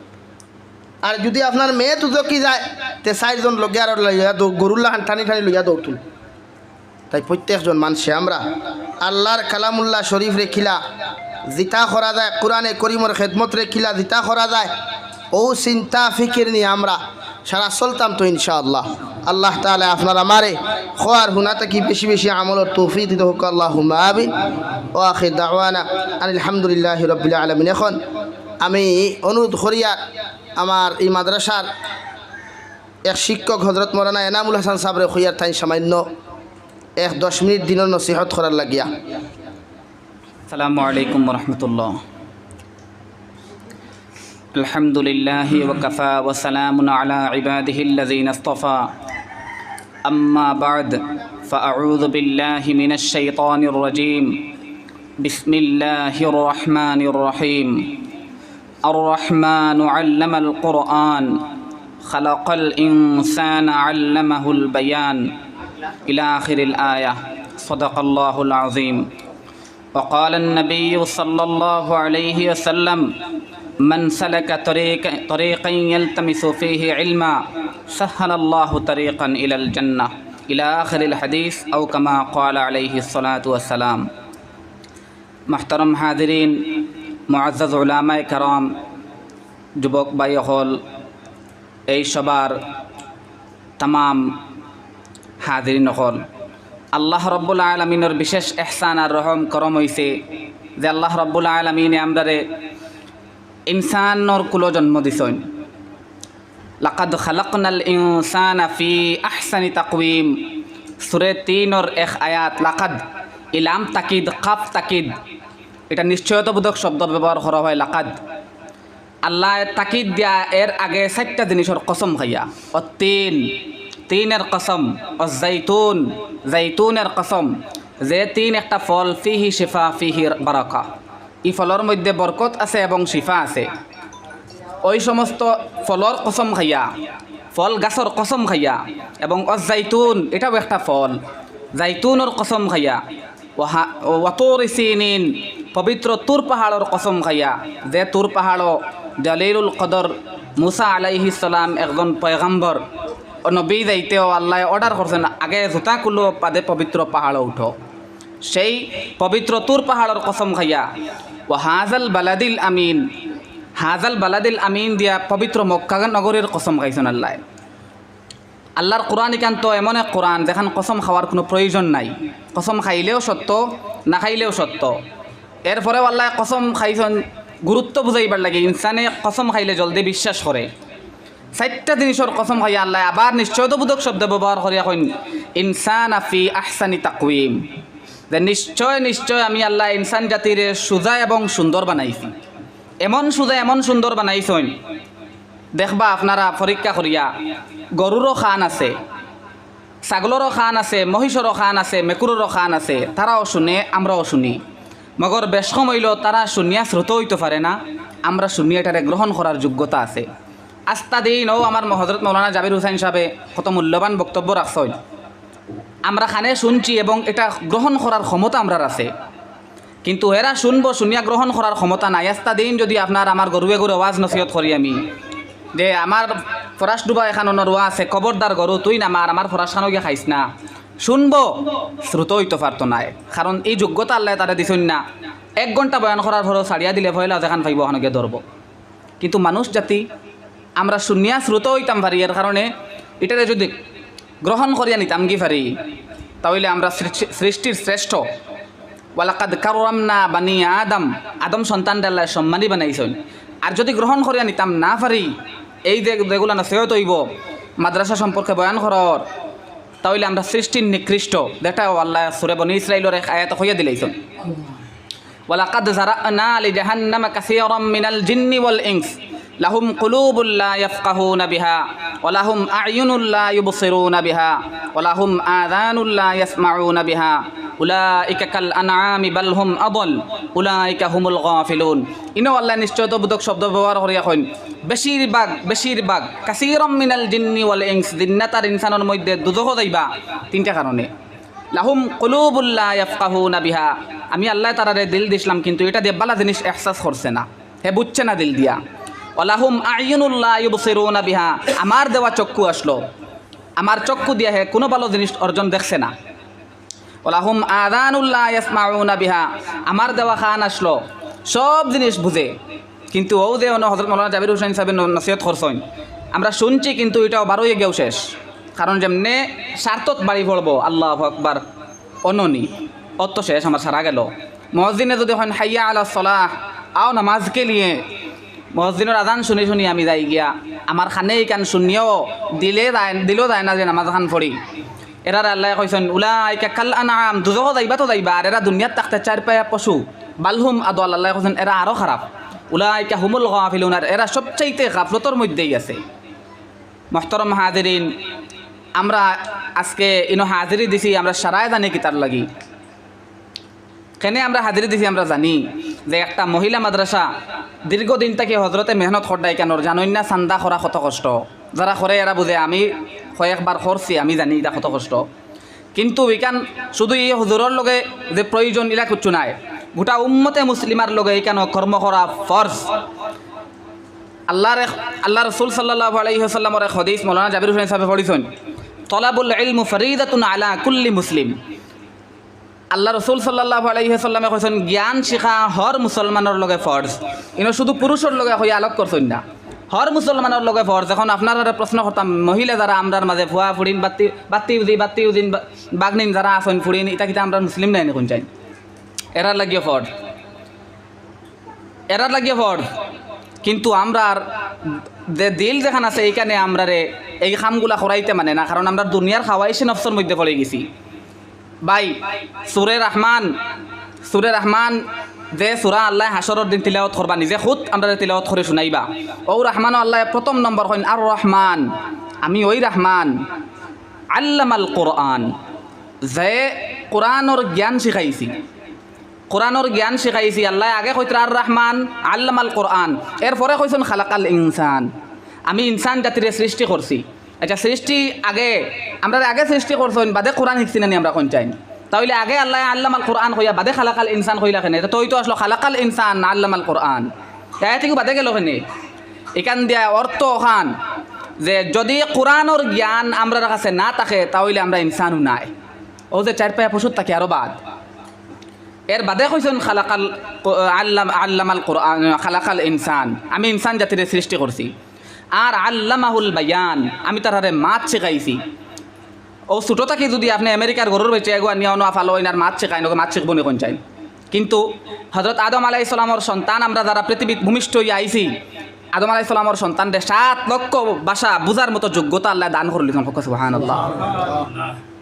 আর যুদি আপনার মেয়ে দুজখি যায়, তে চাইরজন লগে আরো লইয়া দৌ-, গরুর লাখান টানি টানি লইয়া দৌড়তুন। তাই প্রত্যেকজন মানষে আমরা আল্লার কালামুল্লাহ শরীফরে কিলা যেতা করা যায়, কোরআনে করিমর খেদমতরে কিলা যেতা করা যায়, অউ চিন্তা ফিকির নিয়া আমরা সারা চলতাম তো ইনশাআল্লাহ। আল্লাহ তাআলায় আপনার আমারে কওয়া আর হুনা থাকি বেশি বেশি আমলর তৌফিক দিতা হউক, আল্লাহুম্মা আমিন। ওয়া আখির দাওয়ানা আনিল হামদুলিল্লাহি রাব্বিল আলামিন। এখন আমি অনুরোধ করিয়ার আমার ই মাদ্রাসার এক শিক্ষক হজরত মৌলানা এনামুল হাসান সাবরে কইয়ার তাইন সামান্য এক দশ মিনিট দিনর নসিহত করার লাগিয়া। السلام عليكم ورحمة الله. الحمد لله وكفى وسلام على عباده الذين اصطفى. أما بعد، فأعوذ بالله من الشيطان الرجيم. بسم الله الرحمن الرحيم. الرحمن علم القرآن، خلق الإنسان علمه البيان، إلى آخر الآية. صدق الله العظيم. وقال النبي صلى الله عليه وسلم: من سلك طريق-، طريقا يلتمس فيه علما سهل الله طريقا إلى الجنة، إلى آخر الحديث، أو كما قال عليه الصلاة والسلام. মুহতারাম হাজিরিন, মুআজ্জাজ উলামায়ে কেরাম, যুবক ভাই অকল, এই সভার তামাম হাজিরিন অকল, আল্লাহ রব্বুল আলামিনর বিশেষ এহসান আর রহম করম অইছে যে আল্লাহ রব্বুল আলামিনে আমরারে ইনসানর কুলো জন্ম দিছইন। লাকাদ খালাকনাল ইনসানা ফি আহসানি তাকওয়িম। সূরা তিনর এক আয়াত, লাকাদ, ই লাম তাকিদ, কাফ তাকিদ, ইটা নিশ্চয়তাবোধক শব্দ ব্যবহার করা হয়, লাকাদ। আল্লায় তাকিদ দিয়া এর আগে চাইরটা জিনিসর কসম খাইয়া, অত্তিন, তিনের কসম, অজ্জাইতুন, জাইতুনের কসম, যে তিন একটা ফল, ফিহি শিফা, ফিহি বারাকা, ই ফলর মধ্যে বরকত আছে এবং শিফা আছে। ওই সমস্ত ফলর কসম খাইয়া, ফল গাছর কসম খাইয়া, এবং অজ্জাইতুন, এটাও একটা ফল, জাইতুনর কসম খাইয়া, ওয়া হা-, ওয়া তুরি সিনিন, পবিত্র তুর পাহাড়র কসম খাইয়া, যে তুর পাহাড়ো জলিলুল কদর মুসা আলাইহিস সালাম একজন পয়গম্বর ও নবী যাইতেও আল্লায় অর্ডার করছেন, আগে জুতা খুলো, বাদে পবিত্র পাহাড়ো উঠো। সেই পবিত্র তুর পাহাড়র কসম খাইয়া, ওয়া হাজাল বালাদিল আমিন, হাজাল বালাদিল আমিন দিয়া পবিত্র মক্কা নগরীর কসম খাইছেন আল্লায়। আল্লাহর কোরআন ইখান তো এমন এক কোরআন, যেখান কসম খাওয়ার কোনো প্রয়োজন নাই। কসম খাইলেও সত্য, না খাইলেও সত্য। এরপরেও আল্লায় কসম খাইছেন গুরুত্ব বুঝাইবার লাগি, ইনসানে কসম খাইলে জলদি বিশ্বাস করে। চাইরটা জিনিসর কসম খাইয়া আল্লায় আবার নিশ্চয়তাবোধক শব্দ ব্যবহার করিয়া কইন, ইনসান আফি আহসানি তাকওয়িম, যে নিশ্চয়, নিশ্চয় আমি আল্লায় ইনসান জাতিরে সুজা এবং সুন্দর বানাইছি। এমন সুজা, এমন সুন্দর বানাইছইন, দেখবা আপনারা পরীক্ষা করিয়া, গরুরও কান আছে, ছাগলরও কান আছে, মহিষরও কান আছে, মেকুররও কান আছে, তারাও শুনে, আমরাও শুনি। মগর বেশ কম অইলো তারা শুনিয়া শ্রোতা অইতো পারে না, আমরা শুনিয়া এটারে গ্রহণ করার যোগ্যতা আছে। আস্তা দিন ও আমার হজরত মৌলানা জাবির হুসাইন সাহেবে কত মূল্যবান বক্তব্য রাখছইন। আমরা কানে শুনছি এবং এটা গ্রহণ করার ক্ষমতা আমরার আছে, কিন্তু এরা শুনবো, শুনিয়া গ্রহণ করার ক্ষমতা নাই। আস্তা দিন যদি আপনার আমার গরুয়ে গরু ওয়াজ নসিহত করি আমি যে আমার ফরাস ডুবা এখান অনর ওয়া আছে, খবরদার গরু তুই না মার, আমার ফরাস খানো গিয়া খাইস না, শুনবো, শ্রোতা অইতো পারতো নায়, কারণ এই যোগ্যতা আল্লায় তারে দিছইন না। এক ঘন্টা বয়ান করার পরও ছাড়িয়া দিলে পয়লা যেখান পাইবো ওখানো গিয়া ধরবো। কিন্তু মানুষ জাতি আমরা শুনিয়া শ্রোতা অইতাম পারি, এর কারণে এটারে যদি গ্রহণ করিয়া নিতাম কি পারি, তাহলে আমরা সৃষ্টি-, সৃষ্টির শ্রেষ্ঠ, ওয়ালাকাদ কাররামনা বানি আদম, আদম সন্তানরে আল্লায় সম্মানী বানাইছইন। আর যদি গ্রহণ করিয়া নিতাম না পারি, এই যে যেগুলা নসিহত অইবো, মাদ্রাসা সম্পর্কে বয়ান করার, তাহলে আমরা সৃষ্টির নিকৃষ্ট, যেটাও আল্লায় সূরা বনি ইসরাইলর এক আয়াত কইয়া দিলাইছইন। ওয়ালাকাদ যারা'না লিজাহান্নামা কাসীরাম মিনাল জিন্নি ওয়াল ইনস, লাহুম কুলুবুল লা ইয়াফকাহুনা বিহা, ওয়া লাহুম আ'য়ুনুল লা ইউবসিরুনা বিহা, ওয়া লাহুম আযানুল লা ইয়াসমাউনা বিহা, উলাইকা কাল আনআমি বাল হুম আদাল, উলাইকা হুমুল গাফিলুন। ইনো আল্লায় নিশ্চয়তাবোধক শব্দ ব্যবহার করিয়া কইন, বেশিরভাগ, বেশিরভাগ, কাসীরাম মিনাল জিন্নি ওয়াল ইনস, জিন্নাত আর ইনসানর মধ্যে দুজখো যাইবা তিনটা কারণে। লাহুম কুলুবুল লা ইয়াফকাহুনা বিহা, আমি আল্লায় তারারে দিল দিছলাম, কিন্তু এটা দিয়া বালা জিনিস এহসাস করছে না, হে বুঝছে না দিল দিয়া। ওয়া লাহুম আ'য়ুনুল লা ইউবসিরুনা বিহা, আমার দেওয়া চক্ষু আছলো, আমার চক্ষু দিয়া হে কুনু ভালো জিনিস অর্জন দেখছে না। ওয়া লাহুম আযানুল লা ইয়াসমাউনা বিহা, আমার দেওয়া কান আছলো, সব জিনিস বুঝে, কিন্তু অউ যে অনো হজরত মৌলানা জাবির হুসাইন সাহেবে ন-, নসিহত করছইন, আমরা শুনছি কিন্তু ইটাও বারোই গিয়াও শেষ। কারণ যেমনে স্বার্থত বাড়ি পড়বো, আল্লাহু আকবার, অননি, অত শেষ আমার সারা গেল। মুয়াজ্জিনে যদি কইন, "হাইয়া আলা সলাহ, আও নামাজ কে লিয়ে", মুয়াজ্জিনর আজান শুনি শুনি আমি যাই গিয়া, আমার কানে ইখান শুনিয়াও দিলে যায়, দিলো যায় না যে নামাজ খান পড়ি। এরারে আল্লায় কইছইন, "উলাইকা কাল আনআম", দুজখো যাইবা তো যাইবা, আর এরা দুনিয়াত থাকতে চাইর পায়া পশু। বাল হুম আদাল, আল্লায় কইছইন, এরা আরো খারাপ। উলাইকা হুমুল গাফিলুন, আর এরা সবচাইতে গাফলতর মধ্যেই আছে। মুহতারাম হাজিরিন, আমরা আজকে ইনো হাজিরি দিছি, আমরা সারায় জানি কিতার লাগি। কেনে আমরা হাজিরি দিছি, আমরা জানি যে একটা মহিলা মাদ্রাসা দীর্ঘদিন থাকি হজরতে মেহনত কররা ইখানোর, জানইন না চান্দা করা কত কষ্ট। যারা করে এরা বুঝে, আমি কয়েকবার করছি, আমি জানি ইটা কত কষ্ট। কিন্তু ইখান শুধু ই হুজুরর লগে যে প্রয়োজন, ইলা কিচ্ছু নায়, গোটা উম্মতে মুসলিমার লগে ইখানো কর্ম করা ফরজ। আল্লাহর এক, আল্লাহর রাসূল সাল্লাল্লাহু আলাইহি ওয়াসাল্লামর এক হাদিস মৌলানা জাবির হুসাইন সাহেবে পড়ছইন, "তলাবুল ইলমু ফারিদাতুন আলা কুল্লি মুসলিম।" আল্লাহর রাসূল সাল্লাল্লাহু আলাইহি ওয়াসাল্লামে কইছইন, "জ্ঞান শিখা হর মুসলমানর লগে ফরজ।" ইনো শুধু পুরুষর লগে কইয়া আলোক করছইন না, হর মুসলমানর লগে ফরজ। এখন আপনারারে প্রশ্ন করতাম, মহিলা যারা আমরার মাঝে, ফুয়া, ফুড়িন, বাত্তি, বাত্তি উজি, বাত্তি উজিন, বা-, বাগনিন যারা আছইন, ফুড়িন, ইতা কিতা আমরার মুসলিম নায় নি কুনটাইন? এরার লাগিও ফরজ। এরার লাগিও ফরজ। কিন্তু আমরার যে দিল যেখান আছে, ইখানে আমরারে এই কামগুলা করাইতে মানে না, কারণ আমরা দুনিয়ার খাওয়াইশে নফসর মধ্যে পড়ি গেছি। ভাই, সূরা রহমান, সূরা রহমান যে সূরা আল্লায় হাশরর দিন তিলাওয়াত করবা, নিজে খুদ আমরারে তিলাওয়াত করি শুনাইবা। অউ রহমানো আল্লায় প্রথম নম্বর কইন, আর রহমান, আমি ওই রহমান, আল্লামাল কোরআন, যে কোরআনর জ্ঞান শিখাইছি। কোরআনর জ্ঞান শিখাইছি। আল্লায় আগে কইতরা আর রহমান, আল্লামাল কোরআন, এরপরে কইছইন খালাকাল ইনসান, আমি ইনসান জাতিরে সৃষ্টি করছি। আচ্ছা, সৃষ্টি আগে, আমরারে আগে সৃষ্টি করছইন, বাদে কোরআন শিখছি না নি আমরা কইন চাইন? তা অইলে আগে আল্লায় আল্লামাল কোরআন কইয়া বাদে খালাকাল ইনসান কইলা কেনে? ইটা তো অইতো আছলো খালাকাল ইনসান, আল্লামাল কোরআন। তা আয়াত ইগু বাদে গেলো কেনে? ইখান দিয়া অর্থ অখান যে যুদি কোরআনর জ্ঞান আমরার কাছে না থাকে, তা অইলে আমরা ইনসানউ নায়। অউ যে চাইর পায়া পশুত থাকি আরো বাদ। এর বাদে কইছইন খালাকাল ক-, আল্লাম-, আল্লামাল কোরআন, খালাকাল ইনসান, আমি ইনসান জাতিরে সৃষ্টি করছি। আর আল্লামাহুল বায়ান, আমি তারারে মাত শিখাইছি। অউ ছোট থাকি যুদি আপনে আমেরিকার গরুর বাইচ্চা এগু আনিয়া অনো ফালাইন আর মাত শিখাইন, অগু মাত শিখবো নি কইন চাইন? কিন্তু হযরত আদম আলাইহিস সালামর সন্তান আমরা যারা পৃথিবীত ভূমিষ্ঠ অইয়া আইছি, আদম আলাইহিস সালামর সন্তানরে সাত লক্ষ ভাষা বুঝার মতো যোগ্যতা আল্লায় দান করিলিছইন। কউক্কা সুবহানাল্লাহ।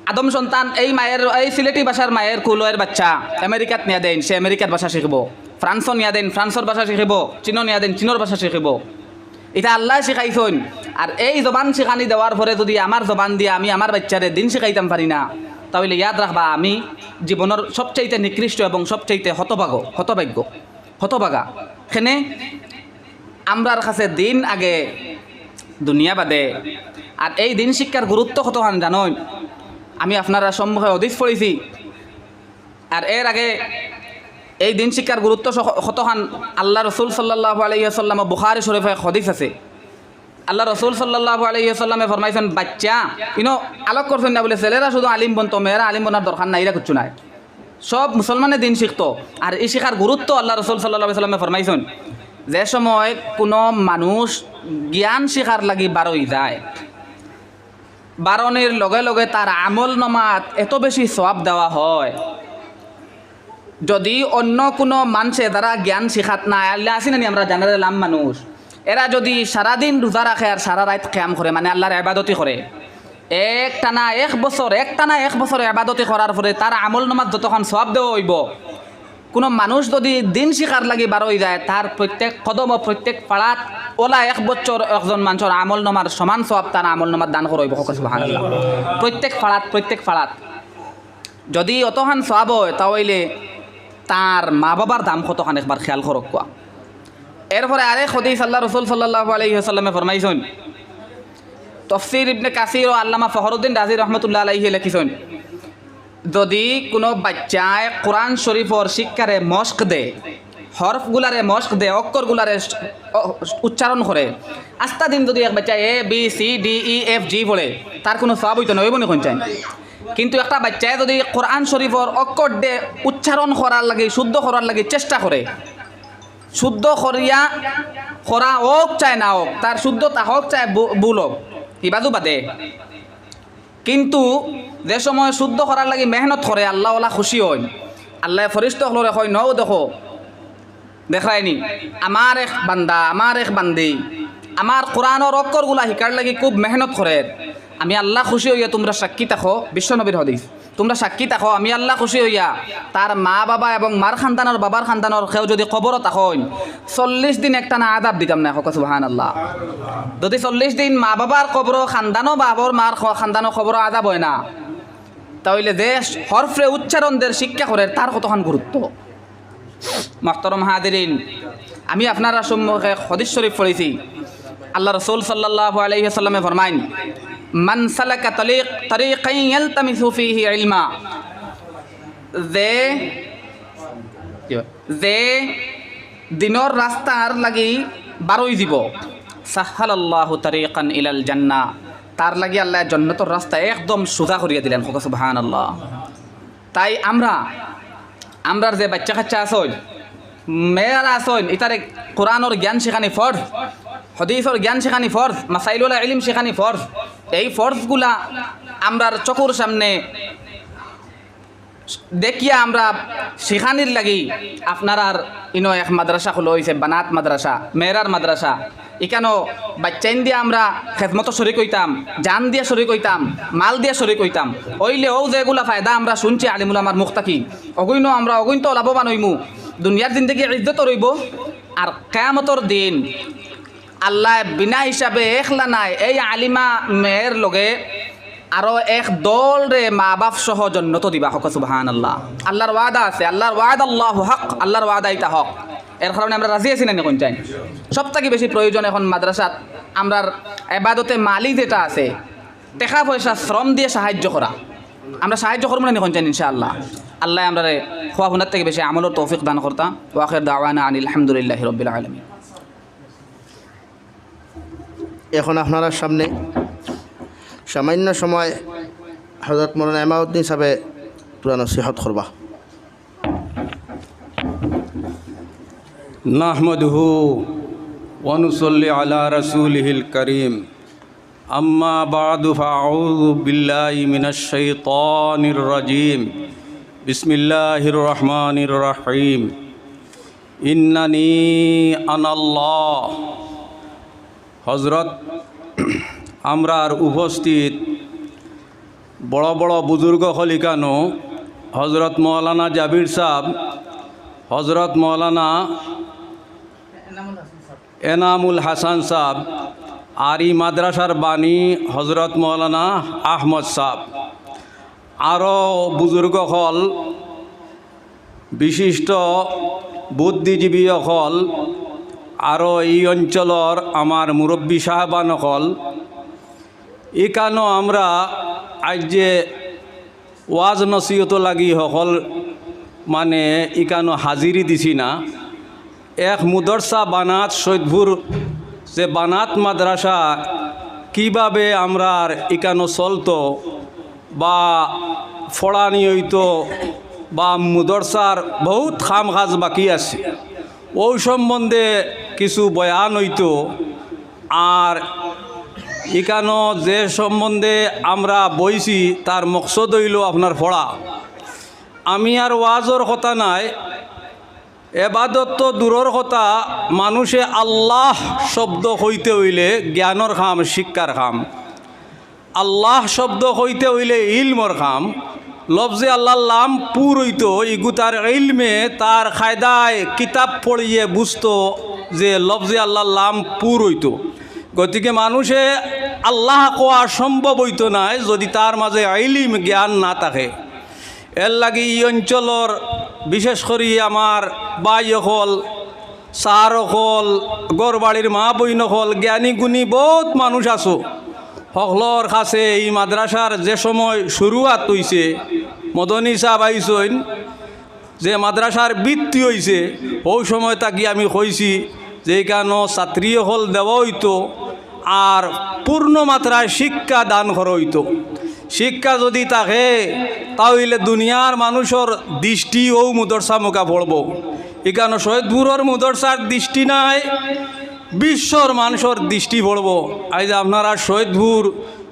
আদম সন্তান এই মায়ের, এই সিলেটি ভাষার মায়ের কুলর বাইচ্চা আমেরিকাত নিয়া দেইন, সে আমেরিকার ভাষা শিখবো। ফ্রান্সো নিয়া দেইন, ফ্রান্সর ভাষা শিখবো। চীনো নিয়া দেইন, চীনর ভাষা শিখবো। ইটা আল্লায় শিখাইছইন। আর এই জবান শিখানি দেওয়ার পরে যুদি আমার জবান দিয়া আমি আমার বাইচ্চারে দিন শিখাইতাম পারি না, তা অইলে ইয়াদ রাখবা, আমি জীবনর সবচাইতে নিকৃষ্ট এবং সবচাইতে হতভাগ, হতভাগ্য, হতভাগা। কেনে? আমরার কাছে দিন আগে, দুনিয়া বাদে। আর এই দিন শিক্ষার গুরুত্ব কতখান জানইন? আমি আপনারার সম্মুখে হাদিস পড়ছি। আর এর আগে এই দিন শিক্ষার গুরুত্ব সহ-, কতখান আল্লার রসুল সাল্লাল্লাহু আলাইহি ওয়াসাল্লাম, বুখারী শরীফো এক হাদিস আছে। আল্লার রসুল সাল্লাল্লাহু আলাইহি ওয়াসাল্লামে ফরমাইছইন, বাইচ্চা, ইনো আলোক করছইন না বুলে, ছেলেরা শুধু আলিম বনতো, মেয়েরা আলিম বনার দরকার নাই, ইলা কিচ্ছু নাই। সব মুসলমানে দিন শিখতো। আর ই শিখার গুরুত্ব আল্লার রসুল সাল্লাল্লাহু আলাইহি ওয়াসাল্লামে ফরমাইছইন, যে সময় কুনু মানুষ জ্ঞান শিখার লাগি বারই যায়, বারনির লগে লগে তার আমলনামাত এত বেশি সওয়াব দেওয়া হয়, যুদি অন্য কুনু মানষে যারা জ্ঞান শিখাত নায়, আল্লাহ আছি না নি আমরা general আম মানুষ, এরা যুদি সারাদিন রোজা রাখে আর সারা রাইত কিয়াম করে, মানে আল্লার ইবাদতি করে, একটানা এক বছর, একটানা এক বছর ইবাদতি করার পরে তার আমলনামাত যতখান সওয়াব দেওয়া অইবো, কুনু মানুষ যুদি দিন শিখার লাগি বারই যায়, তার প্রত্যেক কদমো প্রত্যেক পাড়াত অলা এক বছর একজন মানষর আমলনামার সমান সওয়াব তার আমলনামাত দান করা অইবো। কউক্কা সুবহানাল্লাহ। প্রত্যেক পাড়াত, প্রত্যেক পাড়াত। যুদি অতখান সওয়াব অয়, তা অইলে তার মা-বাবার দাম কতখান একবার খেয়াল করউক্কা। এরপরে আরেক হাদিস আল্লার রসুল সাল্লাল্লাহু আলাইহি ওয়াসাল্লামে ফরমাইছইন, তফসির ইবনে কাসির ও আল্লামা ফখরুদ্দিন রাজি রহমতুল্লাহ আলাইহি লেখিছইন, যুদি কুনু বাইচ্চায় কোরআন শরীফর শিক্ষারে মশক দে, হরফগুলারে মশক দে, অক্ষরগুলারে স-, অ-, উচ্চারণ করে, আস্তা দিন যুদি এক বাইচ্চায় A, B, C, D, E, F, G পড়ে, তার কুনু সওয়াব অইতো নায়, অইবো নি কইন চাইন? কিন্তু একটা বাইচ্চায় যুদি কোরআন শরীফর অক্ষররে উচ্চারণ করার লাগি, শুদ্ধ করার লাগি চেষ্টা করে, শুদ্ধ করিয়া করা অউক চায় না অউক, তার শুদ্ধ থাকউক চায় ভু-, ভুল অউক, ইবাদু বাদে। কিন্তু যে সময় শুদ্ধ করার লাগি মেহনত করে, আল্লাহ অলা খুশি অইন। আল্লায় ফিরিস্তা অকলরে কইন, "অউ দেখো, দেখরায়নি, আমার এক বান্দা, আমার এক বান্দি, আমার কোরআনর অক্ষরগুলা শিখার লাগি খুব মেহনত করের। আমি আল্লাহ খুশি অইয়া তুমরা সাক্ষী থাকো।" বিশ্বনবীর হাদিস। "তুমরা সাক্ষী থাকো, আমি আল্লাহ খুশি অইয়া তার মা-বাবা এবং মার খান্দানর, বাবার খান্দানর কেউ যুদি কবরো থাকইন, চল্লিশ দিন একটানা আযাব দিতাম নায়।" কউক্কা সুবহানাল্লাহ। যুদি চল্লিশ দিন মা-বাবার কবরো খান্দানো, বাবার মার খ-, খান্দানো কবরো আযাব অয় না, তা অইলে যে হরফরে উচ্চারণ দের শিক্ষা করের, তার কতখান গুরুত্ব। মুহতারাম হাজিরিন, আমি আপনারার সম্মুখে হাদিস শরীফ পড়ছি। আল্লার রসুল সাল্লাল্লাহু আলাইহি ওয়াসাল্লামে ফরমাইন, "মান সালাকা তারিক-, তারিকান ইয়ালতামিসু ফিহি ইলমা", যে, যে দিনর রাস্তার লাগি বারই যিবো, "সাহহালাল্লাহু তারিকান ইলাল জান্নাহ", তার লাগি আল্লায় জন্নতর রাস্তা একদম সুজা করিয়া দিলা। কউক্কা সুবহানাল্লাহ। তাই আমরা, আমরার যে বাইচ্চা-কাইচ্চা আছইন, মেয়েরা আছইন, ইতারে কোরআনর জ্ঞান শিখানি ফরজ, হাদিসর জ্ঞান শিখানি ফরজ, মাসাইলুল ইলম শিখানি ফরজ। এই ফরজগুলা আমরার চকুর সামনে দেখিয়া আমরা শিখানির লাগি আপনারার ইনো এক মাদ্রাসা খুলা অইছে, বানাত মাদ্রাসা, মেয়েরার মাদ্রাসা। ইখানো বাইচ্চাইন দিয়া আমরা খেদমতো শরিক অইতাম, জান দিয়া শরিক অইতাম, মাল দিয়া শরিক অইতাম। অইলে অউ যেগুলা ফায়দা আমরা শুনছি আলিম উলামার মুখ থাকি, অগুইনো আমরা, অগুইন তো লাভবান অইমু। দুনিয়ার জিন্দেগি ইজ্জতর অইবো, আর কিয়ামতর দিন আল্লায় বিনা হিসাবে একলা নায়, এই আলিমা মেয়ের লগে আরো এক দলরে মা বাপ সহ জন্নতো দিবা। হক সুবহানাল্লাহ। আল্লার ওয়াদা আছে, আল্লার ওয়াদাল্লাহু হক, আল্লার ওয়াদা ইতা হক। এর কারণে আমরা রাজি আছি না নি কইন চাইন? সব থাকি বেশি প্রয়োজন এখন মাদ্রাসাত আমরার এবাদতে মালি যেটা আছে, টেকা পয়সা শ্রম দিয়া সাহায্য করা। আমরা সাহায্য করমু না নি কইন চাইন ইনশাআল্লাহ। আল্লায় আমরারে কওয়া হুনার থাকি বেশি আমলর তৌফিক দান করতা। ওয়া আখির দাওয়ানা আনিল হামদুলিল্লাহি রাব্বিল আলামিন। এখন আপনারার সামনে সামান্য সময় হযরত মৌলানা ইমাউদ্দিন সাহেবে থুড়া নসিহত করবা। নাহমাদুহু ওয়া নুসাল্লি আলা রাসূলিহিল কারীম। আম্মা বা'দু, ফাআউযু বিল্লাহি মিনাশ শাইতানির রাজীম। বিসমিল্লাহির রহমানির রহিম। ইন্নানি আনাল্লাহ। হযরত, আমরার উপস্থিত বড় বড় বুজুর্গ অকল ইকানো, হযরত মৌলানা জাবির সাহেব, হযরত মৌলানা এনামুল হাসান সাহেব, আর ই মাদ্রাসার বাণী হযরত মৌলানা আহমদ সাহেব, আরো বুজুর্গ অকল, বিশিষ্ট বুদ্ধিজীবী অকল, আরো ই অঞ্চলর আমার মুরব্বী সাহেবান অকল, ইকানো আমরা আইজ যে ওয়াজ নসিহত লাগি হকল মানে ইকানো হাজিরি দিছি না। এক মুদরসা বানাত সৈদপুর, যে বানাত মাদ্রাসা কিভাবে আমরার ইকানো চলতো বা ফড়ানি অইতো বা মুদরসার বহুত কাম কাজ বাকি আছে, অউ সম্বন্ধে কিছু বয়ান অইতো। আর ইকানো যে সম্বন্ধে আমরা বইছি, তার মকসদ অইলো আপনার ফড়া। আমি আর ওয়াজর কথা নায়, এবাদত তো দূরর কথা, মানুষে আল্লাহ শব্দ কইতে অইলে জ্ঞানর কাম, শিক্ষার কাম। আল্লাহ শব্দ কইতে অইলে ইলমর কাম। লফজে আল্লাহর লাম পুর অইতো, ইগু তার ইলমে, তার কায়দায় কিতাব পড়িয়ে বুঝতো যে লফজে আল্লাহর লাম পুর অইতো। গতিকে মানুষে আল্লাহ কওয়া সম্ভব অইতো নায় যদি তার মাঝে ইলিম জ্ঞান না থাকে। এর লাগি ই অঞ্চলর বিশেষ করি আমার ভাই অকল, স্যার অকল, ঘরবাড়ির মা বইন অকল, জ্ঞানী গুণী বহুত মানুষ আছো। হকলর কাছে ই মাদ্রাসার যে সময় শুরুয়াত অইছে, মদনী সাহেব আইছইন, যে মাদ্রাসার ভিত্তি অইছে, অউ সময় থাকি আমি কইছি যে ইকানো ছাত্রী অকল দেওয়া অইতো, আর পূর্ণ মাত্রায় শিক্ষা দান করা অইতো। শিক্ষা যদি থাকে, তা অইলে দুনিয়ার মানুষর দৃষ্টি অউ মুদরসা মুখা পড়বো। ইকানো সৈদপুরর মুদরসার দৃষ্টি নায়, বিশ্বর মানুষর দৃষ্টি পড়বো। আইজ আপনারা সৈদপুর,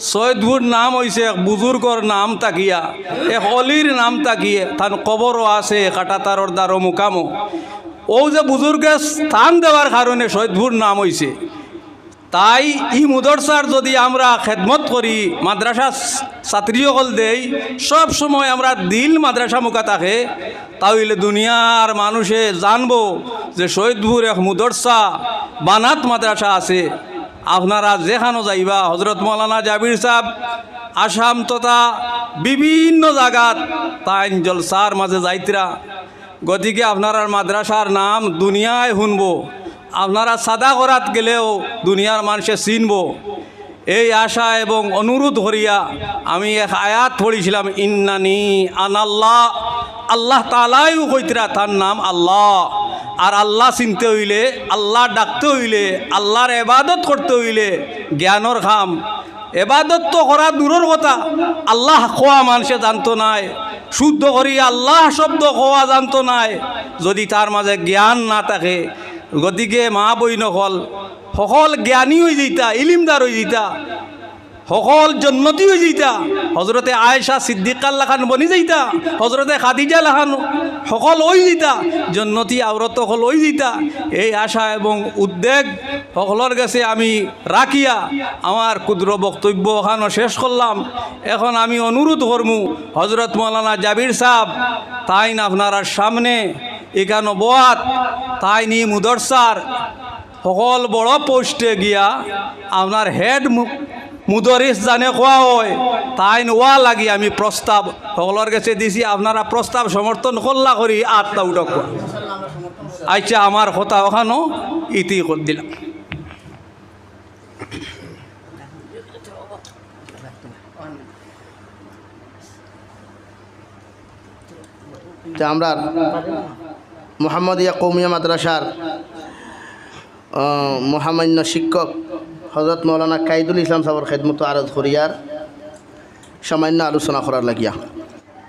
সৈদপুর নাম অইছে এক বুজুর্গর নাম থাকিয়া, এক অলির নাম থাকিয়া, তান কবরও আছে কাটাতারর দ্বারো মুকামো। অউ যে বুজুর্গে স্থান দেওয়ার কারণে সৈদপুর নাম অইছে। তাই ই মুদরসার যদি আমরা খেদমত করি, মাদ্রাসা ছাত্রী অকল দেই, সব সময় আমরা দিল মাদ্রাসা মুখা থাকে, তা অইলে দুনিয়ার মানুষে জানবো যে সৈদপুর এক মুদরসা বানাত মাদ্রাসা আছে। আপনারা যেখানো যাইবা, হযরত মৌলানা জাবির সাহেব আসাম তথা বিভিন্ন জাগাত তাইন জলসার মাঝে যাইতরা। গতিকে আপনারার মাদ্রাসার নাম দুনিয়ায় হুনবো, আপনারা সাদা করাত গেলেও দুনিয়ার মানুষে চিনবো। এই আশা এবং অনুরোধ করিয়া আমি এক আয়াত পড়ছিলাম, "ইন্নানি আনাল্লাহ।" আল্লাহ তাআলায়ও কইতরা তার নাম আল্লাহ। আর আল্লাহ চিনতে অইলে, আল্লাহ ডাকতে অইলে, আল্লাহর ইবাদত করতে অইলে জ্ঞানর কাম। ইবাদত তো করা দূরর কথা, আল্লাহ কওয়া মানষে জানতো নায়, শুদ্ধ করি আল্লাহ শব্দ কওয়া জানতো নায়, যদি তার মাঝে জ্ঞান না থাকে। গতিকে মা বইন অকল, হকল জ্ঞানী অইযিতা, ইলিমদার অইযিতা, হকল জন্নতি অইযিতা, হযরতে আয়েশা সিদ্দিকার লাখান বনি যাইতা, হযরতে খাদিজা লাখান হকল অইযিতা, জন্নতি আওরত হকল অইযিতা। এই আশা এবং উদ্বেগ হকলর গেছে আমি রাখিয়া আমার ক্ষুদ্র বক্তব্য অখানো শেষ করলাম। এখন আমি অনুরোধ করমু হযরত মৌলানা জাবির সাহেব, তাইন আপনারার সামনে ইখান নবুয়াত, তাইন ই মুদরসার হকল বড় পোস্টে গিয়া আপনার হেড মু-, মুদরিস জানে কওয়া অয়, তাইন অওয়া লাগি আমি প্রস্তাব হকলর গেছে দিছি, আপনারা প্রস্তাব সমর্থন করলা করি আতটা উঠাউক্কা। আচ্ছা, আমার কথা অখানো ইতি করি দিলাম। তে আমরার মোহাম্মদিয়া কওমিয়া মাদ্রাসার, আহ, মহামান্য শিক্ষক হযরত মাওলানা কাইদুল ইসলাম সাবর খেদমতো আরজ করিয়ার সামান্য আলোচনা করার লাগিয়া।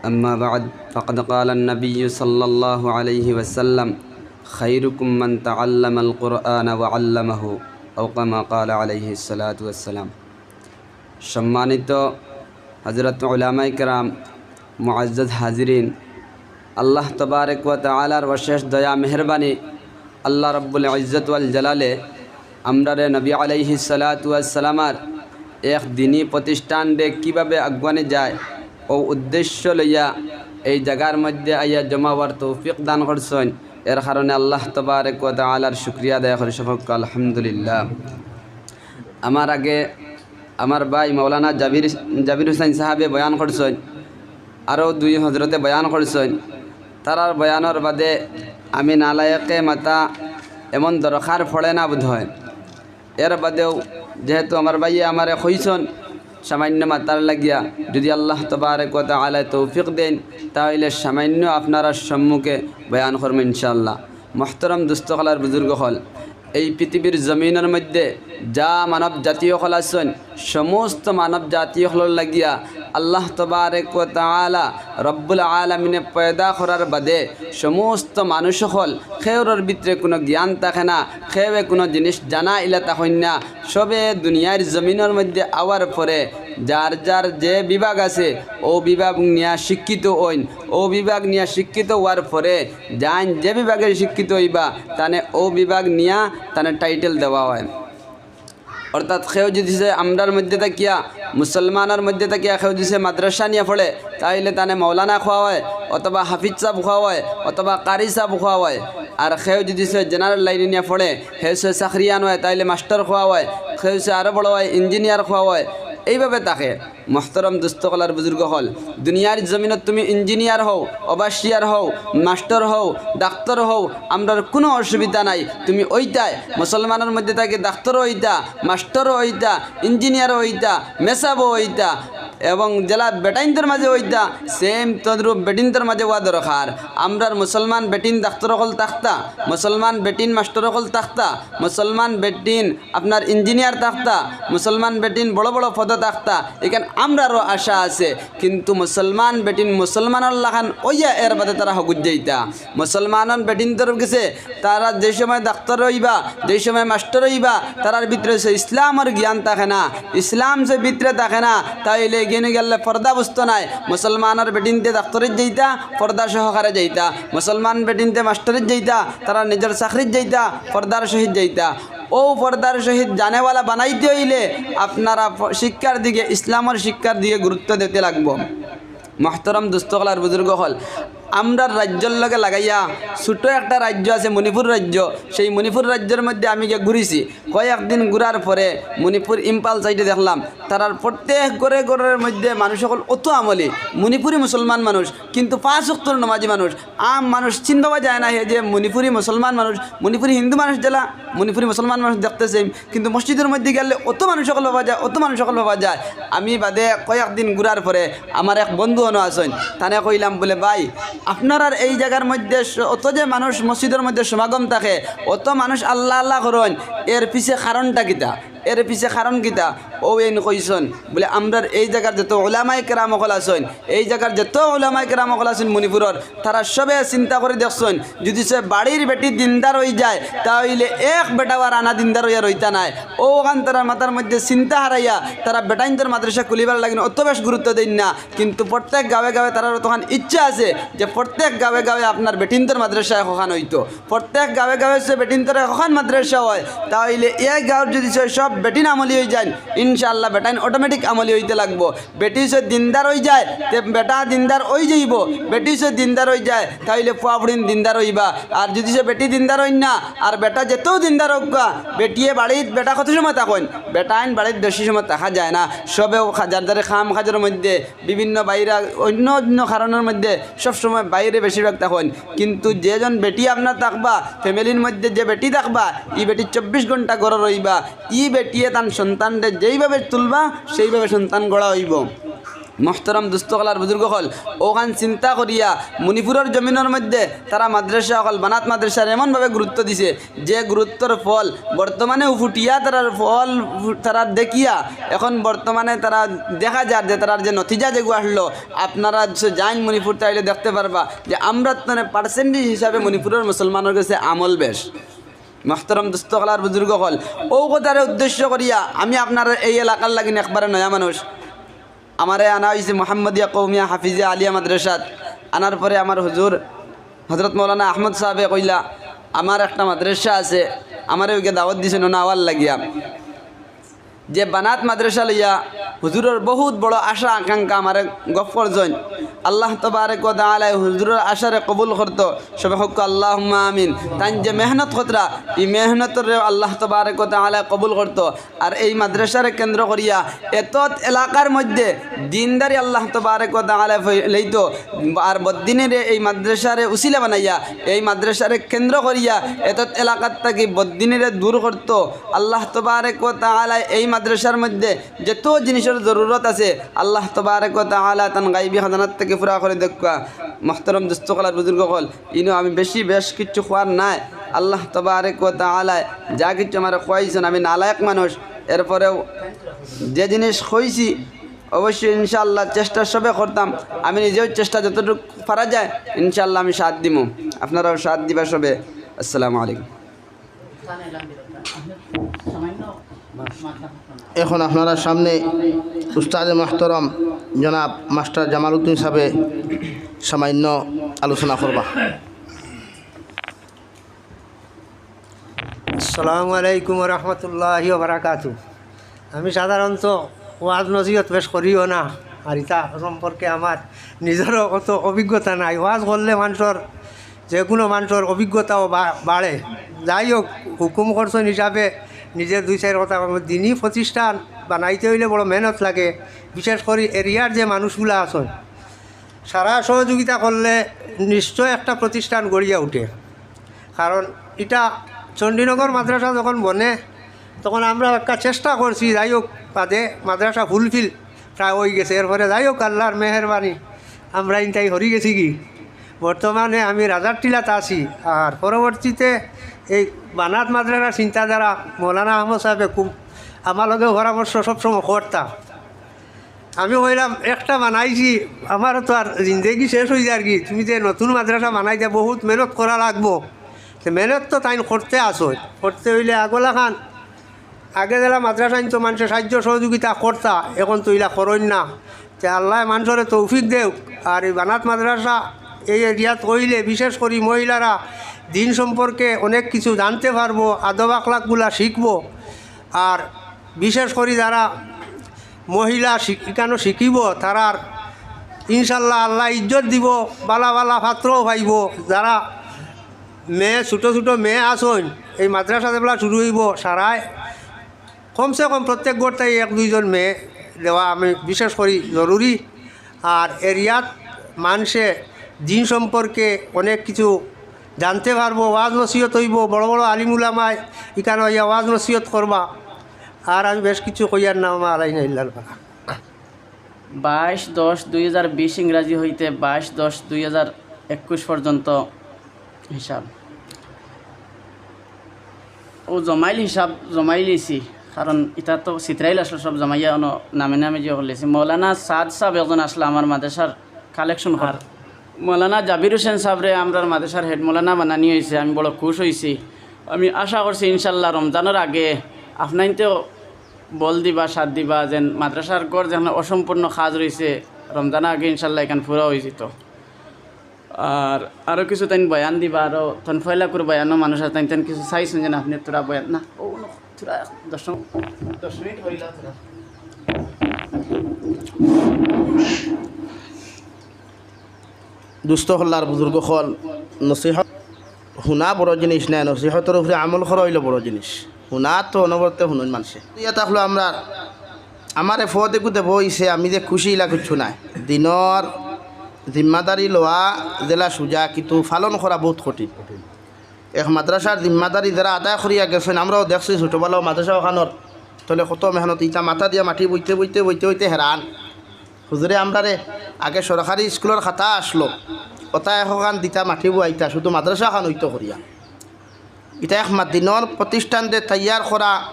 أما بعد، فقد قال النبي صلى الله عليه وسلم: خيركم من تعلم القرآن وعلمه، أو كما قال عليه الصلاة والسلام। সম্মানিত হযরত উলামায়ে কেরাম, মুআজ্জাজ হাজিরিন, আল্লাহ তাবারক ওয়া তাআলার অশেষ দয়া মেহেরবানি, আল্লাহ রব্বুল ইজ্জত ওয়াল জালালে আমরারে নবী আলাইহিস সালাতু ওয়াস সালামর এক দিনী প্রতিষ্ঠানরে কিভাবে আগুয়ানি যায়, অউ উদ্দেশ্য লইয়া এই জাগার মধ্যে আইয়া জমা অওয়ার তৌফিক দান করছইন। এর কারণে আল্লাহ তাবারক ওয়া তাআলার শুকরিয়া আদায় করি সকলকে আলহামদুলিল্লাহ। আমার আগে আমার ভাই মাওলানা জাবির, জাবির হুসাইন সাহাবে বয়ান করছইন, আরও দুই হজরতে বয়ান করছইন। তারার বয়ানর বাদে আমি নালায়েকে মাতা এমন দরকার পড়ে না বোধ হয়। এর বাদেও যেহেতু আমার ভাইয়ে আমারে কইছইন সামান্য মাতার লাগিয়া, যদি আল্লাহ তাবারক ওয়া তাআলায় তৌফিক দেইন, তা অইলে সামান্য আপনারার সম্মুখে বয়ান করমু ইনশাআল্লাহ। মুহতারাম দোস্ত অকল আর বুজুর্গ অকল, এই পৃথিবীর জমিনর মধ্যে যা মানব জাতি অকল আছইন, সমস্ত মানব জাতি অকলর লাগিয়া আল্লাহ তাবারক ওয়া তাআলা রব্বুল আলামিনে পয়দা করার বাদে সমস্ত মানুষ অকল, কেউরর ভিতরে কুনু জ্ঞান থাকে না, কেউয়ে কুনু জিনিস জানা ইলা থাকইন না। সবে দুনিয়ার জমিনর মধ্যে আওয়ার পরে যার যার যে বিভাগ আছে, অউ বিভাগ নিয়া শিক্ষিত অইন। অউ বিভাগ নিয়া শিক্ষিত অওয়ার পরে যাইন যে বিভাগে শিক্ষিত অইবা, তানে অউ বিভাগ নিয়া তানে টাইটেল দেওয়া অয়। অর্থাৎ কেউ যদি সে আমরার মধ্যে থাকিয়া, মুসলমানর মধ্যে থাকিয়া কেউ যদি সে মাদ্রাসা নিয়া পড়ে, তা অইলে তানে মৌলানা কওয়া অয়, অথবা হাফিজ সাব কওয়া অয়, অথবা কারি সাব কওয়া অয়। আর কেউ যদি সে জেনারেল লাইনে নিয়া পড়ে, হে সে চাকরিয়ান অয়, তা অইলে মাস্টার কওয়া অয়, কেউ সে আরো বড় অয়, ইঞ্জিনিয়ার কওয়া অয়। এইভাবে থাকে। মুহতারাম দোস্ত অকল আর বুজুর্গ অকল, দুনিয়ার জমিনত তুমি ইঞ্জিনিয়ার হও, ওভারসিয়ার হও, মাস্টার হও, ডাক্তার হও, আমরার কুনু অসুবিধা নাই। তুমি অইতায়, মুসলমানর মধ্যে থাকি ডাক্তারও অইতা, মাস্টারও অইতা, ইঞ্জিনিয়ারও অইতা, মেসাবও অইতা, এবং যেলা বেটাইন্তর মাঝে অইতা, সেম তদ্রূপ বেটিন্তর মাঝে অওয়া দরকার। আমরার মুসলমান বেটিন ডাক্তার অকল থাকতা, মুসলমান বেটিন মাস্টার অকল থাকতা, মুসলমান বেটিন আপনার ইঞ্জিনিয়ার থাকতা, মুসলমান বেটিন বড় বড় পদো থাকতা, ইখান আমরারও আশা আছে। কিন্তু মুসলমান বেটিন মুসলমানর লাখান অইয়া এর বাদে তারা হগুত যাইতা। মুসলমানর বেটিন্তর গেছে তারা যে সময় ডাক্তার অইবা, যে সময় মাস্টার অইবা, তারার ভিতরে সে ইসলামর জ্ঞান থাকে না, ইসলাম সে ভিতরে থাকে না, তা অইলে ইখানো গেলে পর্দাবস্ত নাই। মুসলমানর বেটিন্তে ডাক্তারর যাইতা, পর্দা সহকারে যাইতা, মুসলমান বেটিন্তে মাস্টারর যাইতা, তারা নিজর চাকরিত যাইতা, পর্দার সহিত যাইতা। অউ পর্দার সহিত জানেওয়ালা বানাইতে অইলে আপনারা প-, শিক্ষার দিকে, ইসলামর শিক্ষার দিকে গুরুত্ব দিতে লাগবো। মুহতারাম দোস্ত অকল আর বুজুর্গ অকল, আমরার রাজ্যর লগে লাগাইয়া ছোট একটা রাজ্য আছে মণিপুর রাজ্য। সেই মণিপুর রাজ্যর মধ্যে আমি গিয়া ঘুরিছি। কয়েকদিন ঘুরার পরে মণিপুর ইম্ফাল সাইডে দেখলাম, তারার প্রত্যেক ঘরে ঘরর মধ্যে মানুষ অকল অত আমলি, মণিপুরি মুসলমান মানুষ, কিন্তু পাঁচ ওয়াক্তর নমাজি মানুষ। আম মানুষ চিনবাও যায় না হে যে মণিপুরি মুসলমান মানুষ, মণিপুরি হিন্দু মানুষ যেলা মণিপুরি মুসলমান মানুষ দেখতে same, কিন্তু মসজিদর মধ্যে গেলে অত মানুষ অকল পাওয়া যায়, অত মানুষ অকল পাওয়া যায়। আমি বাদে কয়েকদিন ঘুরার পরে আমার এক বন্ধু অনো আছইন, তানে কইলাম বুলে, "ভাই, আপনারার এই জাগার মধ্যে স-, অত যে মানুষ মসজিদর মধ্যে সমাগম থাকে, অত মানুষ আল্লাহ আল্লাহ করইন, এর পিছে কারণটা কিতা? এর পিছে কারণ কিতা?" অউ এইন কইছইন বুলে, "আমরার এই জাগার যত উলামায়ে কেরাম অকল আছইন, এই জাগার যত উলামায়ে কেরাম অকল আছইন মণিপুরর, তারা সবে চিন্তা করি দেখছইন, যদি সে বাড়ির বেটি দিনদার অইযায়, তা অইলে এক বেটাও আর আনা দিনদার অইয়া রইতা নায়।" অউ অখান তারার মাথার মধ্যে চিন্তা হারাইয়া তারা বেটাইন্তর মাদ্রাসা খুলিবার লাগিন অত বেশ গুরুত্ব দেইন না, কিন্তু প্রত্যেক গাঁওয়ে গাঁওয়ে তারার অতখান ইচ্ছা আছে যে প্রত্যেক গাঁওয়ে গাঁওয়ে আপনার বেটিন্তর মাদ্রাসা একখান অইতো। প্রত্যেক গাঁওয়ে গাঁওয়ে সে বেটিন্তর একখান মাদ্রাসা অয়, তা অইলে এ গাঁওর যদি সে সব বেটিন আমলি অইযাইন, ইনশাআল্লাহ বেটাইন automatic আমলি অইতে লাগবো। বেটি সে দিনদার অইযায়, তে বেটা দিনদার অইযাইবো। বেটি সে দিনদার অইযায়, তাইলে ফুয়া ফুড়িন দিনদার অইবা। আর যুদি সে বেটি দিনদার অইন না, আর বেটা যেতউ দিনদার অউক্কা, বেটিয়ে বাড়িত, বেটা কত সময় থাকইন? বেটাইন বাড়িত বেশি সময় থাকা যায় না। সবে যার যার কাম কাজর মধ্যে বিভিন্ন বাইরা অন্য অন্য কারণর মধ্যে সবসময় বাইরে বেশিরভাগ থাকইন। কিন্তু যেজন বেটি আপনার থাকবা, family-র মধ্যে যে বেটি থাকবা, ই বেটি চব্বিশ ঘন্টা ঘরো রইবা। ই বেটিয়ে তান সন্তানরে যেইভাবে তুলবা, সেইভাবে সন্তান গড়া অইবো। মোহতরম দুস্ত অকল আর বুজুর্গ অকল, অখান চিন্তা করিয়া মণিপুরর জমিনর মধ্যে তারা মাদ্রাসা অকল, বানাত মাদ্রাসার এমনভাবে গুরুত্ব দিছে, যে গুরুত্বর ফল বর্তমানেউ ফুটিয়া তারার ফল ফু-, তারা দেখিয়া এখন বর্তমানে তারা দেখা যার যে তারার যে নতিজা যেগু আসলো, আপনারা যে যাইন মণিপুর তাইলে দেখতে পারবা যে আমরার তনে percentage হিসাবে মণিপুরর মুসলমানর গেছে আমল বেশ। মোহতরম দুস্ত অকল আর বুজুর্গ অকল, অউ কথারে উদ্দেশ্য করিয়া আমি আপনারার এই এলাকার লাগিন একবারে নয়া মানুষ। আমারে আনা অইছে মোহাম্মদিয়া কওমিয়া হাফিজিয়া আলিয়া মাদ্রাসাত। আনার পরে আমার হুজুর হজরত মৌলানা আহমদ সাহেবে কইলা, আমার একটা মাদ্রাসা আছে, আমারে অউগিয়ে দাওয়াত দিছইন অনো আওয়ার লাগিয়া। যে বানাত মাদ্রাসা লইয়া হুজুরর বহুত বড় আশা আকাঙ্ক্ষা আমারে গফ করছইন। আল্লাহ তবারক ওয়া তাআলায় হুজুরর আশারে কবুল করতো, সবে কউক্কা আল্লাহুম্মা আমিন। তাইন যে মেহনত করতরা, ই মেহনতরেও আল্লাহ তবারক ওয়া তাআলায় কবুল করতো। আর এই মাদ্রাসারে কেন্দ্র করিয়া এতত এলাকার মধ্যে দিনদারি আল্লাহ তবারক ওয়া তাআলায় ফই-, লইতো। আর বদ্দিনিরে এই মাদ্রাসারে উসিলা বানাইয়া এই মাদ্রাসারে কেন্দ্র করিয়া এতত এলাকার থাকি বদ্দিনিরে দূর করতো। আল্লাহ তবারক ওয়া তাআলায় এই মাদ্রাসার মধ্যে যেতউ জিনিসর জরুরত আছে, আল্লাহ তবারক ওয়া তাআলায় তান গাইবি খাজানার থাকি পুরা করি দেউক্কা। মোহতরম দুস্ত অকল আর বুজুর্গ অকল, ইনো আমি বেশি বেশ কিচ্ছু কওয়ার নাই। আল্লাহ তবারক ওয়া তাআলায় যা কিচ্ছু আমারে কওয়াইছইন, আমি নালায়েক মানুষ, এরপরেও যে জিনিস কইছি অবশ্যই ইনশাআল্লাহ চেষ্টা সবে করতাম। আমি নিজেও চেষ্টা যতটুকু পারা যায় ইনশাআল্লাহ আমি সাথ দিমু, আপনারাও সাথ দিবা সবে। আসসালামু আলাইকুম। এখন আপনারার সামনে উস্তাদে মোহতরম জনাব মাস্টার জামালউদ্দিন সাহেবে সামান্য আলোচনা করবা। আসসালামু আলাইকুম ওয়া রাহমাতুল্লাহি ওয়া বারাকাতুহু। আমি সাধারণত ওয়াজ নসিহত বেশ করিও না, আর ইতা সম্পর্কে আমার নিজেরও অত অভিজ্ঞতা নাই। ওয়াজ করলে মানষর, যেকুনু মানষর অভিজ্ঞতাও বা-, বাড়ে। যাই হোক, হুকুম করছইন হিসাবে নিজের দুই চাইর কথা কইমু। দিনি প্রতিষ্ঠান বানাইতে অইলে বড় মেহনত লাগে, বিশেষ করি এরিয়ার যে মানুষগুলা আছইন, সারা সহযোগিতা করলে নিশ্চয় একটা প্রতিষ্ঠান গড়িয়া উঠে। কারণ ইটা চণ্ডীনগর মাদ্রাসা যখন বনে, তখন আমরা একটা চেষ্টা করছি, যাই হোক, বাদে মাদ্রাসা ফুলফিল প্রায় অইগেছে। এরপরে যাই হোক, আল্লার মেহেরবানি আমরা ইনতাই হরি গেছিগি। বর্তমানে আমি রাজার টিলাত আছি। আর পরবর্তীতে এই বানাত মাদ্রাসার চিন্তাধারা মৌলানা আহমদ সাহেবে খুব আমার লগে পরামর্শ সবসময় করতা। আমি কইলাম, "একটা বানাইছি, আমারও তো আর জিন্দেগি শেষ অইযারগি, তুমি যে নতুন মাদ্রাসা বানাইতা, বহুত মেহনত করা লাগবো।" তে মেহনত তো তাইন করতে আছইন, করতে অইলে আগলাখান আগে যেলা মাদ্রাসাইন তো মানষে সাহায্য সহযোগিতা করতা, এখন তো ইলা করইন না। তে আল্লায় মানষরে তৌফিক দেউক। আর এই বানাত মাদ্রাসা এই এরিয়াত অইলে বিশেষ করি মহিলারা দিন সম্পর্কে অনেক কিছু জানতে পারবো, আদব আখলাকগুলা শিখবো। আর বিশেষ করি যারা মহিলা শিক-, ইকানো শিখিবো, তারার ইনশাল্লাহ আল্লায় ইজ্জত দিবো, বালা বালা পাত্রও পাইবো। যারা মেয়ে, ছোটো ছোটো মেয়ে আছইন, এই মাদ্রাসা যেবলা শুরু অইবো, সারায় কমসে কম প্রত্যেক ঘর থাকি এক দুইজন মেয়ে দেওয়া আমি বিশেষ করি জরুরি। আর এরিয়াত মানষে দিন সম্পর্কে অনেক কিছু জানতে পারবো, ওয়াজ নসিহত অইবো, বড় বড় আলিম উলামায় ইকানো আইয়া ওয়াজ নসিহত করবা। আর আমি বেশ কিছু কইয়ার না, ওমা আলাইনা ইল্লাল বালাগ। বাইশ দশ দুই হাজার বিশ ইংরাজি হইতে বাইশ দশ দুই হাজার একুশ পর্যন্ত হিসাব। ও জমাইল হিসাব জমাইলিছি, কারণ ইতা তো সিতরাইল আসলো সব জমাইয়া অনো নামে নামে যে করলিছি। মৌলানা সাদ সাহেব একজন আসলো আমার মাদ্রাসার কালেকশন কর। মৌলানা জাবির হোসেন সাহেবরে আমরার মাদ্রাসার হেড মৌলানা বানানি হইছে, আমি বড় খুশ হইছি। আমি আশা করছি ইনশাল্লাহ রমজানর আগে আপনাইনতেও বল দিবা, সাথ দিবা, যেন মাদ্রাসার ঘর যেন অসম্পূর্ণ কাজ রইছে, রমজানর আগে ইনশাল্লাহ এখান পুরা হয়ে যেত। আর আরও কিছু তাইন বয়ান দিবা, আরও তন ফয়লা করে বয়ানও মানুষ আছে, তাইন তাইন কিছু চাইছেন যেন আপনি তোরা বয়ান না, ও দশ মিনিট হইলা তোরা। দুস্থ অকল আর বুজুর্গ অকল, নসিহত হুনা বড় জিনিস নায়, নসিহতর উপরে আমল করা অইলো বড় জিনিস। হুনা তো অনবরতে হুনইন মানষে। ইয়া থাকলো আমরার, আমারে ফদ এগু দেওয়া অইছে, আমি যে খুশি ইলা কিচ্ছু নায়। দিনর জিম্মাদারি লওয়া যেলা সুজা, কিন্তু পালন করা বউত কঠিন। এক মাদ্রাসার জিম্মাদারি যারা আদায় করিয়া গেছইন, আমরাও দেখছি ছোটবেলাও মাদ্রাসা অখানর তলে কত মেহনত, ইতা মাথা দিয়া মাটি বইতে বইতে, বইতে বইতে হেরান। হুজুরে আমরারে আগে সরকারি স্কুলর খাতা আছলো, অতা একখান দিতা মাটি বওয়াইতা, শুধু মাদ্রাসা অখান অইতো করিয়া। ইতা এক মা-, দিনর প্রতিষ্ঠান যে তৈয়ার করা,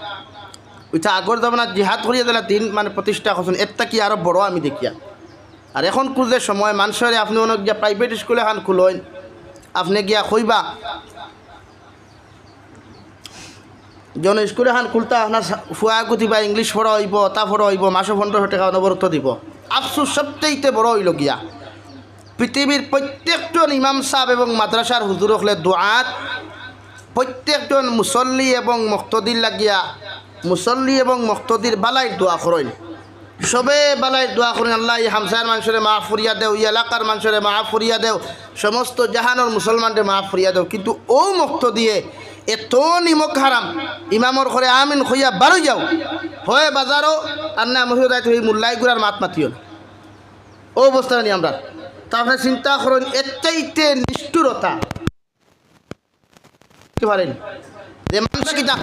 ইতা আগর জমানাত জিহাদ করিয়া দিলা দিন মানে প্রতিষ্ঠা করছইন, এর থাকি আরো বড় আমি দেখিয়ার। আর অখন কুন যে সময় মানষরে আপনে অনো গিয়া private স্কুল একখান খুলইন, আপনে গিয়া কইবা, যেন স্কুল একখান খুলতা, আপনার সা-, ফুয়া এগু দিবা, English পড়া অইবো, অতা পড়া অইবো, মাসো পনেরোশো টেকা অনবরত দিবো। আফসোস সবচাইতে বড় অইলো গিয়া, পৃথিবীর প্রত্যেকজন ইমাম সাব এবং মাদ্রাসার হুজুর অকলে দুআত, প্রত্যেকজন মুসল্লি এবং মুক্তাদির লাগিয়া, মুসল্লি এবং মুক্তাদির বালাইর দোয়া করইন। সবে বালাইর দোয়া করইন, "আল্লাহ, ই হামসায়ার মানষরে মাফ করিয়া দেও, ই এলাকার মানষরে মাফ করিয়া দেও, সমস্ত জাহানর মুসলমানরে মাফ করিয়া দেও।" কিন্তু অউ মুক্তাদিয়ে এত নিমক হারাম, ইমামর ঘরে আমিন কইয়া বারই যাও, হয় বাজারো, আর না মসজিদো যাইতে অউ মুল্লা ইগুর মাত মাতিও না। অউ অবস্থা নি আমরার। তে আপনে চিন্তা করইন, এর চাইতে নিষ্ঠুরতা। বুঝতে পারেন? যে মানষে কিতা,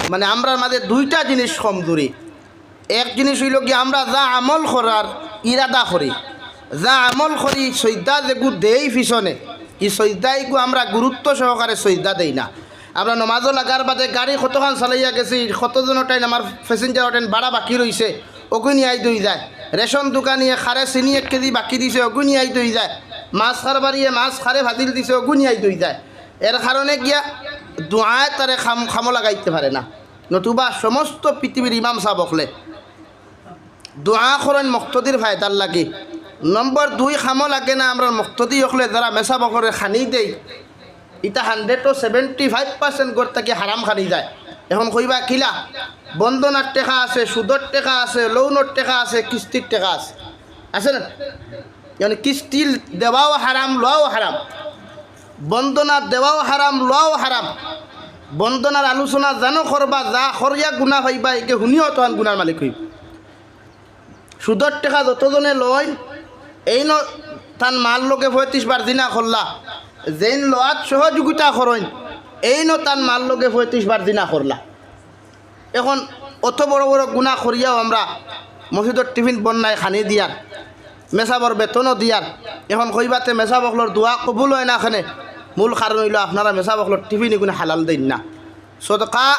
মানে, আমরার মাঝে দুইটা জিনিস কমজুরি। এক জিনিস অইলো কি, আমরা যা আমল করার ইরাদা করি, যা আমল করি, সইজদা যেগু দেই পিছনে, ই সইজদা ইগু আমরা গুরুত্ব সহকারে সইজদা দেই না। আমরা নমাজো লাগার বাদে গাড়ি কতখান চালাইয়া গেছি, কতজনর টাইন আমার passenger টাইন ভাড়া বাকি রইছে, অগু নিয়াই দই যায়। রেশন দোকানিয়ে খারে চিনি এক কেজি বাকি দিছে, অগু নিয়াই দই যায়। মাছ কারবারিয়ে মাছ খারে ফাজিল দিছে, অগু নিয়াই দই যায়। এর কারণে গিয়া দোয়ায় তারে কাম, কামো লাগাইতে পারে না। নতুবা সমস্ত পৃথিবীর ইমাম সাব অকলে দোয়া করইন মুক্তাদির ফায়দার লাগি। নম্বর দুই, কামো লাগে না আমরার মুক্তাদি অকলে যারা মেসাব অকলরে খানি দেই, ইতা hundred ও seventy five percent ঘর থাকি হারাম খানি যায়। অখন কইবা কিলা? বন্দনার টেকা আছে, সুদর টেকা আছে, loan অর টেকা আছে, কিস্তির টেকা আছে, আছে না? মানে কিস্তি দেওয়াও হারাম, লওয়াও হারাম। বন্দনা দেওয়াও হারাম, লওয়াও হারাম। বন্দনার আলোচনা জানো করবা, যা করিয়া গুনা পাইবা, একে হুনিও তখন গুনার মালিক অইবা। সুদর টেকা যতজনে লইন, এইনও তান মার লগে পঁয়ত্রিশ বার জিনা করলা, যেইন লওয়াত সহযোগিতা করইন, এইনও তান মার লগে পঁয়ত্রিশ বার জিনা করলা। অখন অত বড় বড় গুনা করিয়াও আমরা মসজিদর টিফিন বন্নায় খানি দিয়ার, মেসাবর বেতনও দিয়ার, অখন কইবা তে মেসাব অকলর দোয়া কবুল অয় না কেনে? মূল কারণ অইলো আপনারা মেসাব অকলর টিফিন ইগুনে হালাল দেইন না। সদকা,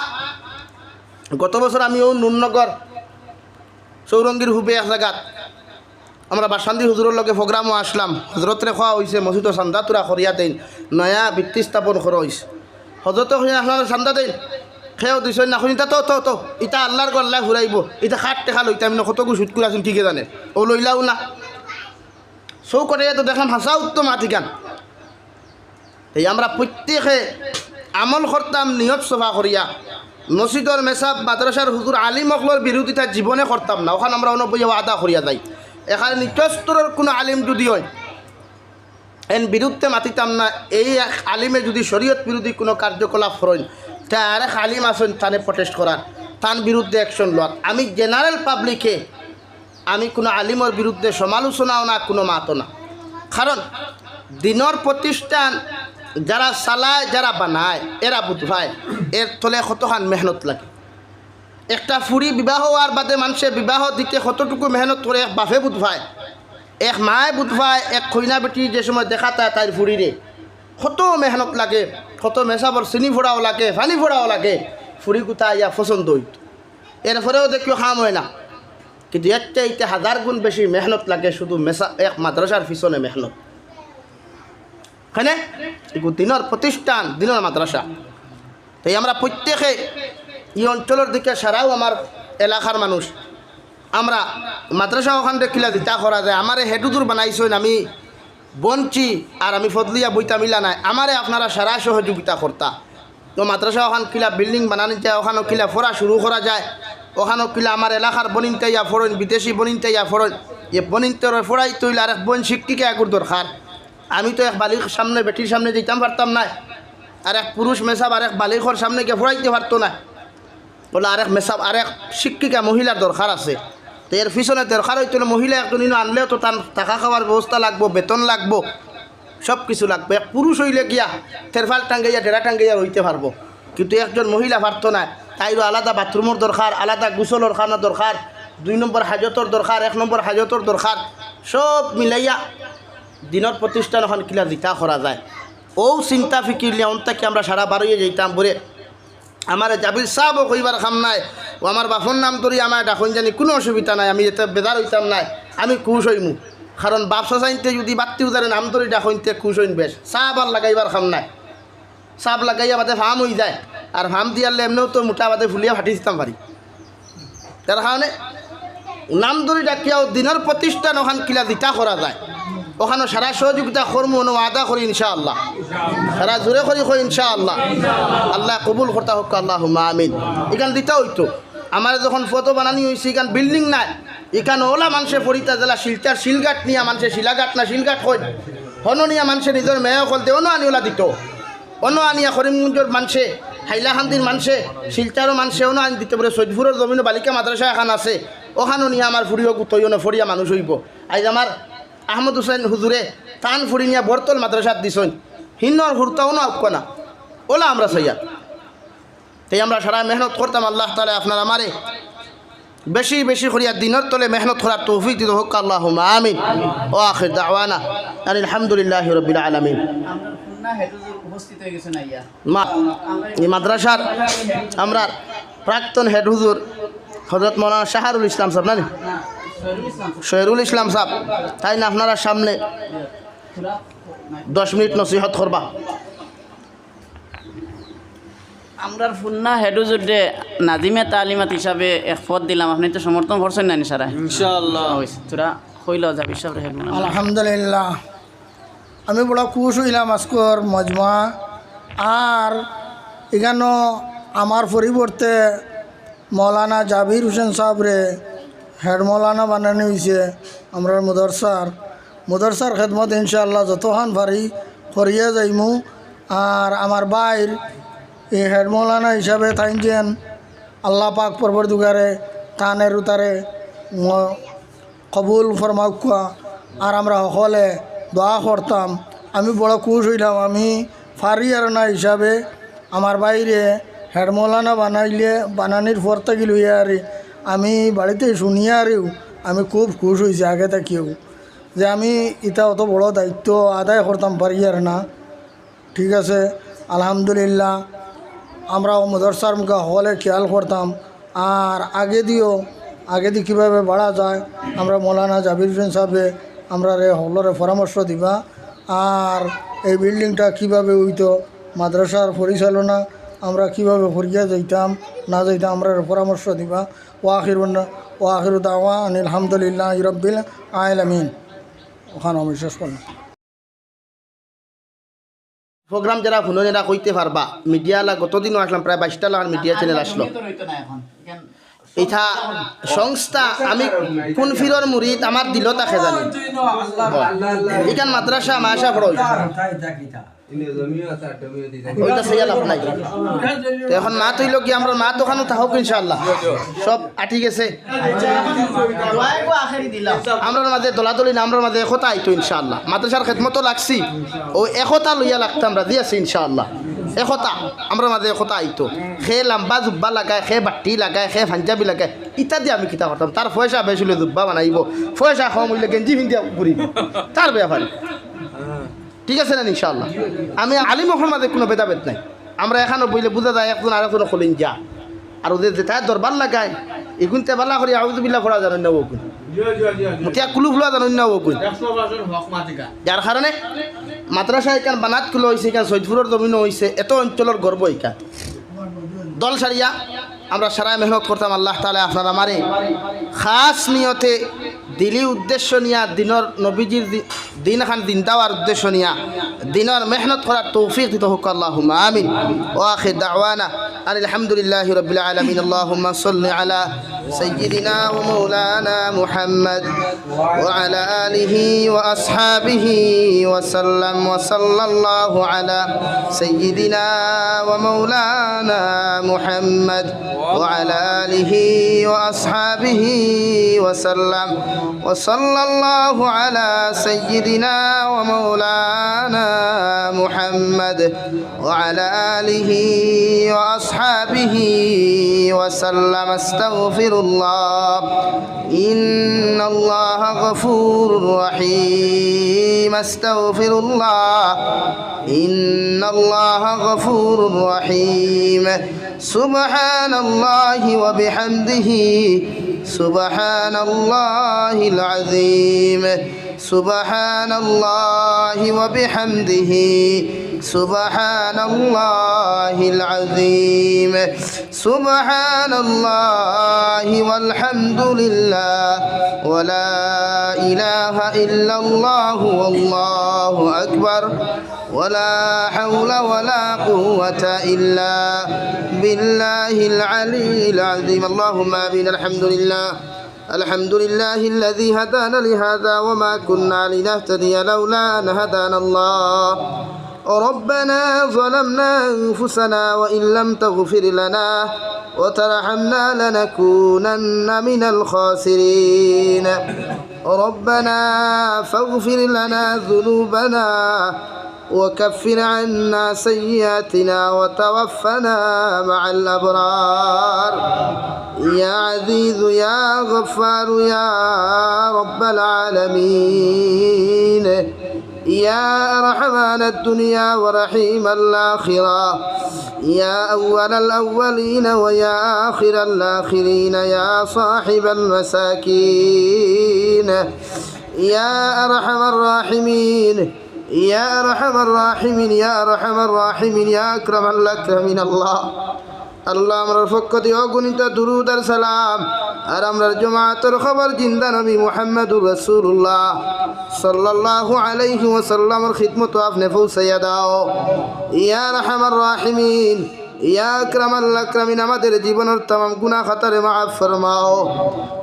গত বছর আমি অউ নুরনগর চৌরঙ্গীর হুবে এক জাগাত আমরা বাসান্দি হুজুরর লগে প্রোগ্রামো আছলাম। হজরতরে কওয়া অইছে, মসজিদো চান্দা তুরা করিয়া দেইন, নয়া ভিত্তি স্থাপন করা অইছে। হজরতে কইন, "আপনারা চান্দা দেইন।" কেউ দিছইন না, কইন, "ইতা তো, তো, তো, ইতা আল্লার ঘর, আল্লায় ফুরাইবো, ইতা কার টেকা লইতাম না, কতগু সুদ করি আছইন, কিগে জানে, অউ লইলাও না।" চউখ কটাইয়া তো দেখলাম হাছা উত্তম আতিকান। এই আমরা প্রত্যেকে আমল করতাম নিয়ত সফা করিয়া। মসজিদর মেসাব, মাদ্রাসার হুজুর, আলিম অকলর বিরোধিতা জীবনে করতাম না, অখান আমরা অনো বইয়া ওয়াদা করিয়া যাই। এখানে নিচস্তরর কুনু আলিম যুদি অয়, এন বিরুদ্ধে মাতিতাম না। এই এক আলিমে যুদি শরীয়ত বিরোধী কুনু কার্যকলাপ করইন, তে আরেক আলিম আছইন তানে protest করার, তান বিরুদ্ধে action লওয়ার। আমি general public-এ আমি কুনু আলিমর বিরুদ্ধে সমালোচনাও না, কুনু মাতও না। কারণ দিনর প্রতিষ্ঠান যারা চালায়, যারা বানায়, এরা বুঝ পায় এর তলে কতখান মেহনত লাগে। একটা ফুরি বিবাহ অওয়ার বাদে মানষে বিবাহ দিতে কতটুকু মেহনত করে এক বাপে বুঝ পায়, এক মায়ে বুঝ পায়, এক কইনা বেটি যে সময় দেখাত আয় তাইর ফুরিরে, কত মেহনত লাগে, কত মেসাবর চিনি ফোড়াও লাগে, পানি ফোড়াও লাগে, ফুরি গুতা আইয়া পছন্দ অইত। এরপরেও দেখিও কাম অয় না। কিন্তু এর চাইতে হাজার গুণ বেশি মেহনত লাগে শুধু মেসা-, এক মাদ্রাসার পিছনে মেহনত। কেনে? এগু দিনর প্রতিষ্ঠান, দিনর মাদ্রাসা। তাই আমরা প্রত্যেকে ই অঞ্চলর দিকে সারাও আমার এলাকার মানুষ, আমরা মাদ্রাসা অখান দেখিলা দিতা করা যায়। আমারে হেডুদুর বানাইছইন, আমি বনছি আর আমি ফদলিয়া বইতা মিলা নাই। আমারে আপনারা সারা সহযোগিতা করতা। তো মাদ্রাসা অখান কিলা বিল্ডিং বানানি যায়, অখানো কিলা পড়া শুরু করা যায়, অখানো কিলা আমার এলাকার বইনতে আইয়া পড়ইন, বিদেশি বইনতে আইয়া পড়ইন। এ বইনতরে পড়াইতে অইলে আরেক বইন শিক্ষিকা এগুর দরকার। আমি তো এক বালিগর সামনে, বেটির সামনে যাইতাম পারতাম নায়, আর এক পুরুষ মেসাব আর এক বালিগর সামনে গিয়া পড়াইতে পারতো নায়। অলা আরেক মেসাব, আরেক শিক্ষিকা মহিলার দরকার আছে। তো এর পিছনে দরকার অইতো অইলে মহিলা একজন ইনো আনলেও তো তার থাকা খাওয়ার ব্যবস্থা লাগবো, বেতন লাগবো, সব কিছু লাগবো। এক পুরুষ অইলে গিয়া তেরপাল টাঙ্গাইয়া, ডেরা টাঙ্গাইয়া রইতে পারবো, কিন্তু একজন মহিলা পারতো নায়। তাইরও আলাদা বাথরুমর দরকার, আলাদা গোসলর খানার দরকার, দুই নম্বর হাজতর দরকার, এক নম্বর হাজতর দরকার। সব মিলাইয়া দিনর প্রতিষ্ঠান অখান কিলা দিতা করা যায়, অউ চিন্তা ফিকির নিয়া অন থাকি আমরা সারা বারইয়া যাইতাম। বুরে আমারে জাবির সাবও কইবার কাম নাই, অউ আমার বাপর নাম ধরি আমারে ডাকইন জানি, কুনু অসুবিধা নাই, আমি এতে বেজার অইতাম নায়, আমি খুশ অইমু। কারণ বাপ চাচাইন্তে যুদি বাত্তি উজারে নাম ধরি ডাকইন তে খুশ অইন বেশ। সাব আর লাগাইবার কাম নাই, সাব লাগাইয়া বাদে ফাম অইযায়, আর ফাম দিয়ারলে এমনেও তো মুটা বাদে ফুলিয়া ফাটি দিতাম পারি। তার কারণে নাম ধরি ডাকিয়াও দিনর প্রতিষ্ঠান অখান কিলা দিতা করা যায়, অখানো সারা সহযোগিতা করমু, অনো ওয়াদা করি ইনশাআল্লাহ। সারা জোরে করি কই ইনশাআল্লাহ। আল্লায় কবুল করতা হউক্কা, আল্লাহুম্মা আমিন। ইখান দিতা অইতো। আমারে যখন ফটো বানানি অইছে, ইখান বিল্ডিং নায়, ইখান অলা মানষে পড়িতা যেলা শিলচর, শিলঘাট নিয়া মানষে শিলাঘাট না শিলঘাট কইন, হনো নিয়া মানষে নিজর মেয়ে অকলতে অনো আনি অলা দিতো। অনো আনিয়া করিমগঞ্জর মানষে, হাইলাকান্দির মানষে, শিলচরর মানষে অনো আনি দিতো। বুরে সৈদপুরর জমিনো বালিকা মাদ্রাসা এখান আছে, অখানো নিয়া আমার ফুড়িও গুতইও না, ফড়িয়া মানুষ অইবো। আইজ আমার আহমদ হুসেন হুজুরে তান ফুড়ি নিয়া বরতল মাদ্রাসাত দিছইন, হিনর হুরতাও না অউক্কা না, অলা আমরা চাইয়ার। তাই আমরা সারা মেহনত করতাম, আল্লাহ তাআলায় আপনার আমারে বেশি বেশি করিয়া দিনর তলে মেহনত করার তৌফিক দিতা হউক্কা, আল্লাহুম্মা আমিন। ওয়া আখির দাওয়ানা আনিল হামদুলিল্লাহি রাব্বিল আলামিন। আমরার ফুন্না হেড হুজুর উপস্থিত অইগেছইন আইয়া। মা-, এই মাদ্রাসার আমরার প্রাক্তন হেড হুজুর হযরত মাওলানা শাহরুল ইসলাম সাব, না নি? না, শহরুল ইসলাম। শহরুল ইসলাম সাব, তাইন আপনারার সামনে দশ মিনিট নসিহত করবা। আমরার ফুন্না হেড হুজুররে নাজিমে তালিমাত হিসাবে এক পদ দিলাম, আপনে তো সমর্থন করছইন না নি সারা? ইনশাআল্লাহ। অইছে, তোরা কইল যাবি সব হেড মৌলানা। আলহামদুলিল্লাহ, আমি বড় খুশ অইলাম আজকর মজমা। আর ইখানো আমার পরিবর্তে মৌলানা জাবির হোসেন সাবরে হেড মৌলানা বানানি অইছে আমরার মাদ্রাসার। মাদ্রাসার খেদমত ইনশাআল্লাহ যতখান পারি করিয়া যাইমু। আর আমার ভাইর এই হেড মৌলানা হিসাবে তাইন যেন আল্লাহ পাক পরবর্তীকালে তানের উতারে ম-, কবুল ফরমাউক্কা। আর আমরা হকলে দোয়া করতাম। আমি বড় খুশ অইলাম, আমি পারিয়ার না হিসাবে আমার ভাইরে হেড মৌলানা বানাইলে, বানানির পর থাকি লইয়া আর আমি বাড়িতে শুনিয়া আরিও আমি খুব খুশ অইছি আগে থাকিও, যে আমি ইতা অত বড় দায়িত্ব আদায় করতাম পারিয়ার না। ঠিক আছে, আলহামদুলিল্লাহ, আমরাও মাদ্রাসার মুখা হকলে খেয়াল করতাম। আর আগেদিও, আগেদি কিভাবে বাড়া যায়, আমরা মৌলানা জাবির হোসেন সাবে আমরারে হকলরে পরামর্শ দিবা। আর এই বিল্ডিংটা কিভাবে অইতো, মাদ্রাসার পরিচালনা আমরা কিভাবে করিয়া যাইতাম না যাইতাম, আমরারে পরামর্শ দিবা। ওয়া আখিরু, ওয়া আখিরু দাওয়ানা আনিল হামদুলিল্লাহি রাব্বিল আলামিন। অখান আমি শেষ করলাম। প্রোগ্রাম যারা হুনইন এরা কইতে পারবা, মিডিয়াআলা গতদিনও আসলাম, প্রায় বাইশটা লাখান মিডিয়া চ্যানেল আসলো। ইটা সংস্থা, আমি কুন ফিরর মুরিদ, আমার দিলো থাকে জানি। ইখান মাদ্রাসা, মাদ্রাসা পড়া অইতো। ওইটা সেই লাভ নাই। তো এখন মাত অইলো কি, আমরার মাত অখানো থাকউক ইনশাআল্লাহ। সব আটি গেছে। আমরার মাঝে দলাদলি না, আমরার মাঝে একতা আইতো ইনশাআল্লাহ। মাদ্রাসার খেদমতো লাগছি, অউ একতা লইয়া লাগতাম, রাজি আছি ইনশাআল্লাহ। একতা, আমরার মাঝে একতা আইতো। কে লাম্বা জুব্বা লাগায়, কে বাট্টি লাগায়, কে পাঞ্জাবি লাগায়, ইতা দি আমি কিতা করতাম? তার পয়সা বেশ অইলে জুব্বা বানাইবো, পয়সা কম অইলে গেঞ্জি পিন্দিয়া ঘুরিবো, তার ব্যাপারে। ঠিক আছে না ইনশাআল্লাহ? আমি আলিম অকলর মাঝে কুনু ভেদাভেদ নাই। আমরা এখানো বইলে বুঝা যায় একজন আরেকজনর কলিঞ্জা। আর অউ যে যেতায় দরবার লাগায়, ইগুইন্তে ভালা করি আউযুবিল্লাহ পড়া জানইন না অগুইন। মুতিয়া কুলু ফুলা জানইন না অগুইন। যার কারণে মাদ্রাসা ইখান বানাত খুলা অইছে, ইখান সৈদপুরর জমিনো অইছে, এত অঞ্চলর গর্ব ইখান। দল সারিয়া আমরা সারায় মেহনত করতাম, আল্লাহ তাআলায় আপনার আমারে খাস নিয়তে দিলি উদ্দেশ্য নিয়া, দিনর নবীজির দি-, দিন খান জিন্দা অওয়ার উদ্দেশ্য নিয়া, দিনর মেহনত করার তৌফিক দিতা হউক, আল্লাহুম্মা আমিন। ওয়া আখির দাওয়ানা আনিল হামদুলিল্লাহি রাব্বিল আলামিন। আল্লাহুম্মা সাল্লি আলা সাইয়্যিদিনা ওয়া মাওলানা মুহাম্মদ ওয়া আলা আলিহি ওয়া আসহাবিহি ওয়া সাল্লাম। ওয়া সাল্লাল্লাহু আলা সাইয়্যিদিনা ওয়া মাওলানা মুহাম্মদ وعلى آله وأصحابه وسلم. وصلى الله على سيدنا ومولانا محمد وعلى آله وأصحابه وسلم. أستغفر الله. إن الله غفور رحيم. أستغفر الله. إن الله غفور رحيم. سبحان الله وبحمده. سبحان الله العظيم. سبحان الله وبحمده. سبحان الله العظيم. سبحان الله والحمد لله ولا إله إلا الله والله أكبر. ولا حول ولا قوة إلا بالله العلي العظيم. اللهم آمين. الحمد لله. الحمد لله الذي هدانا لهذا وما كنا لنهتدي لولا أن هدانا الله. ربنا ظلمنا أنفسنا وإن لم تغفر لنا وترحمنا لنكونن من الخاسرين. ربنا فاغفر لنا ذنوبنا وكفر عنا سيئاتنا وتوفنا مع الأبرار. يا عزيز يا غفار يا رب العالمين. يا أرحمان الدنيا ورحيم الآخرة. يا أول الأولين ويا آخر الآخرين. يا صاحب المساكين. يا أرحم الراحمين. يا أرحم الراحمين. يا أرحم الراحمين. يا أكرم الأكرمين. আল্লাহ, আল্লাহ, আমরার পক্ষ দিয়া অগণিত দুরুদ আর সালাম, আর আমরার জমাতর খবর জিন্দা নবী মুহাম্মদুর রাসূলুল্লাহ সাল্লাল্লাহু আলাইহি ওয়াসাল্লামর খিদমতো আপনে পৌঁছাইয়া দাও। ইয়া আরহামার রাহিমিন, ইয়া আকরামাল আকরামিন, আমাদের জীবনর তামাম গুনাহ খাতারে মাফ ফরমাও।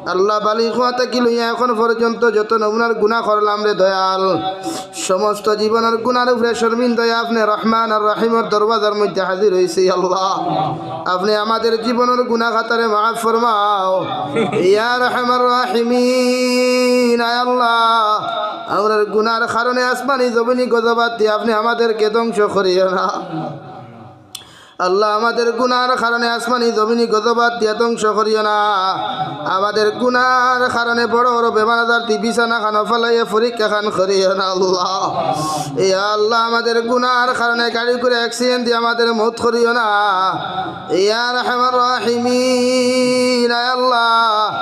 আল্লাহ, বালিগ হওয়া থাকি লইয়া এখন পর্যন্ত যত নমুনার গুনাহ করলাম রে দয়াল, সমস্ত জীবনর গুনার উপরে শর্মিন্দা অইয়া আপনে রহমান আর রহিমর দরওয়াজার মধ্যে হাজির অইছি। আল্লাহ, আপনে আমাদের জীবনর গুনাহ খাতারে মাফ ফরমাও। ইয়া আরহামার রাহিমিন, আয় আল্লাহ, আমরার গুনার কারণে আসমানি জমিনি গজবাত দিয়া আপনে আমাদেরকে ধ্বংস করিও না। আল্লাহ, আমাদের গুনার কারণে আসমানি জমিনি গজবাত দিয়া ধ্বংস করিও না। আমাদের গুনার কারণে বড় বড় বেমার আজার দি বিছানা খানো ফালাইয়া পরীক্ষা খান করিও না আল্লাহ। ইয়া আল্লাহ, আমাদের গুনার কারণে গাড়ি করে অ্যাক্সিডেন্ট দিয়া আমাদের মউত করিও না। ইয়া আরহামার রাহিমিন, আয় আল্লাহ,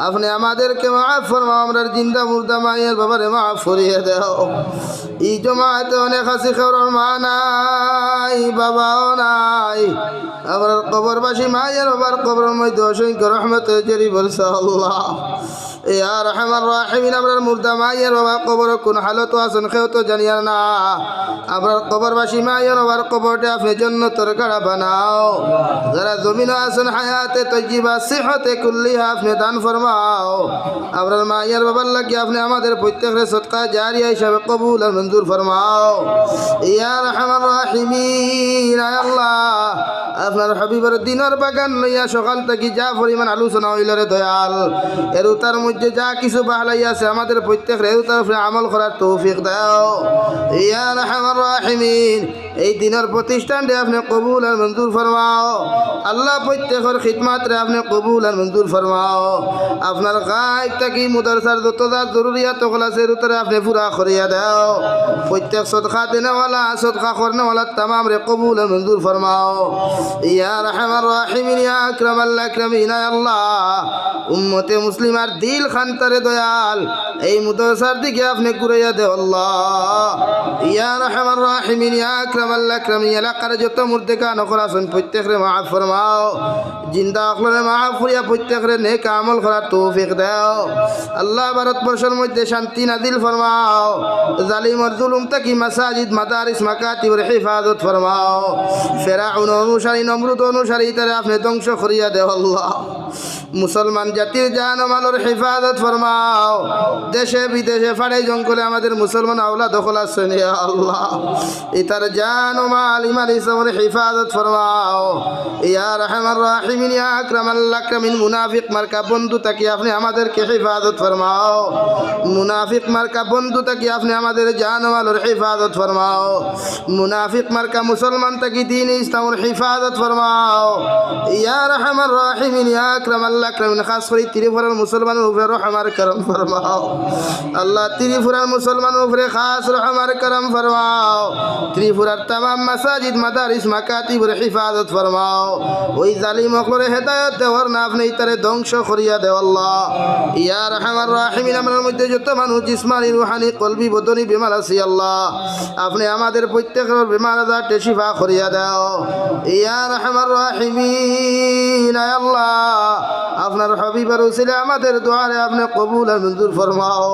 আপনে আমাদেরকে মাফ ফরমাও, আমরার জিন্দা মুর্দা মাই আর বাবারে মাফ করিয়া দেও। ই জমাতে অনেক আছি, কেউর মা নাই, বাবাও নাই। আমরার কবরবাসী মাই আর বাবার কবরর মধ্যে অসংখ্য রহমতে জরি বরসা আল্লাহ। ইয়া আরহামার রাহিমিন, আমরার মুর্দা মাই আর বাবা কবরো কুন হালতো আছইন, কেউ তো জানিয়ার না। আমরার কবরবাসী মাই আর বাবার কবরটা আপনে জন্নতর গাড়া বানাও। যারা জমিনো আছইন, হায়াতে তৈয়বা, সিহতে কুল্লিহা আপনে দান ফরমাও। আমরার মাই আর বাবার লাগি আপনে আমাদের প্রত্যেকরে সদকা জারিয়া হিসাবে কবুল আর মঞ্জুর ফরমাও। ইয়া আরহামার রাহিমিন, আয় আল্লাহ, আপনার হাবিবর দিনর বাগান লইয়া সকাল থাকি যা পরিমাণ আলোচনা অইলো রে দয়াল, এর উতার মধ্যে যা কিছু বাহলাই আছে আমাদের প্রত্যেকরে এর উতার উপরে আমল করার তৌফিক দাও। ইয়া আরহামার রাহিমিন, এই দিনর প্রতিষ্ঠানরে আপনে কবুল আর মঞ্জুর ফরমাও। আল্লাহ, প্রত্যেকর খিদমাতরে আপনে কবুল আর মঞ্জুর ফরমাও। আপনার গাইব থাকি মুদারসার যত যা জরুরিয়াত অকল আছে, এর উতারে আপনে পুরা করিয়া দেও। প্রত্যেক সদকা দেনেওয়ালা, সদকা করনেওয়ালা তামামরে কবুল আর মঞ্জুর ফরমাও। ইয়া আরহামার রাহিমিন, ইয়া আকরামাল আকরামিন, আয় আল্লাহ, উম্মতে মুসলিমার দিল খান্তারে দয়াল, এই মুদারসার দিকে আপনে ঘুরাইয়া দেও আল্লাহ। ইয়া আরহামার রাহিমিন, ইয়া আকরাম আল্লাহ আকরাম, ই এলাকার যত মুর্দেগান অকল আছইন, প্রত্যেকরে মাফ ফরমাও। জিন্দা অকলরে মাফ করিয়া প্রত্যেকরে নেক আমল করার তৌফিক দেও। আল্লাহ, ভারতবর্ষর মধ্যে শান্তি নাজিল ফরমাও। জালিমর জুলুম থাকি মাসাজিদ, মাদারিস, মাকাতিবর হেফাজত ফরমাও। ফেরাউন অনুসারী, নমরুদ অনুসারী, ইতারে আপনে ধ্বংস করিয়া দেও আল্লাহ। মুসলমান জাতির জান ও মালর হেফাজত ফরমাও। দেশে বিদেশে, পাহাড়ে জঙ্গলে আমাদের মুসলমান আওলাদ অকল আছইন, ইয়া আল্লাহ, ইতার জান ও মাল, ইমান ইসলামর হেফাজত ফরমাও। ইয়া আরহামার রাহিমিন, ইয়া আকরামাল আকরামিন, মুনাফিক মার্কা বন্ধু থাকি আপনে আমাদেরকে হেফাজত ফরমাও। মুনাফিক মার্কা বন্ধু থাকি আপনে আমাদের জান ও মালর হেফাজত ফরমাও। মুনাফিক মার্কা মুসলমান থাকি দ্বীন ইসলামর হেফাজত ফরমাও। ইয়া আরহামার রাহিমিন, ইয়া আকরামাল আকরামিন, খাস করি ত্রিপুরার মুসলমানর উপরে রহম আর করম ফরমাও। আল্লাহ, ত্রিপুরার মুসলমানর উপরে খাস রহম আর করম ফরমাও। ত্রিপুরার তামাম মাসাজিদ, মাদারিস, মাকাতিবর হেফাজত ফরমাও। ওই জালিম অকলরে হেদায়ত দেওয়ার না, আপনে ইতারে ধ্বংস করিয়া দেও আল্লাহ। ইয়া আরহামার রাহিমিন, আমরার মধ্যে যত মানুষ জিসমানি, রুহানি, কলবি, বদনি বেমার আছি আল্লাহ, আপনে আমাদের প্রত্যেকর বেমার আজার শিফা করিয়া দেও। ইয়া আরহামার রাহিমিন, আয় আল্লাহ, আপনার হাবিবর উসিলায় আমাদের দোয়ারে আপনে কবুল আর মঞ্জুর ফরমাও।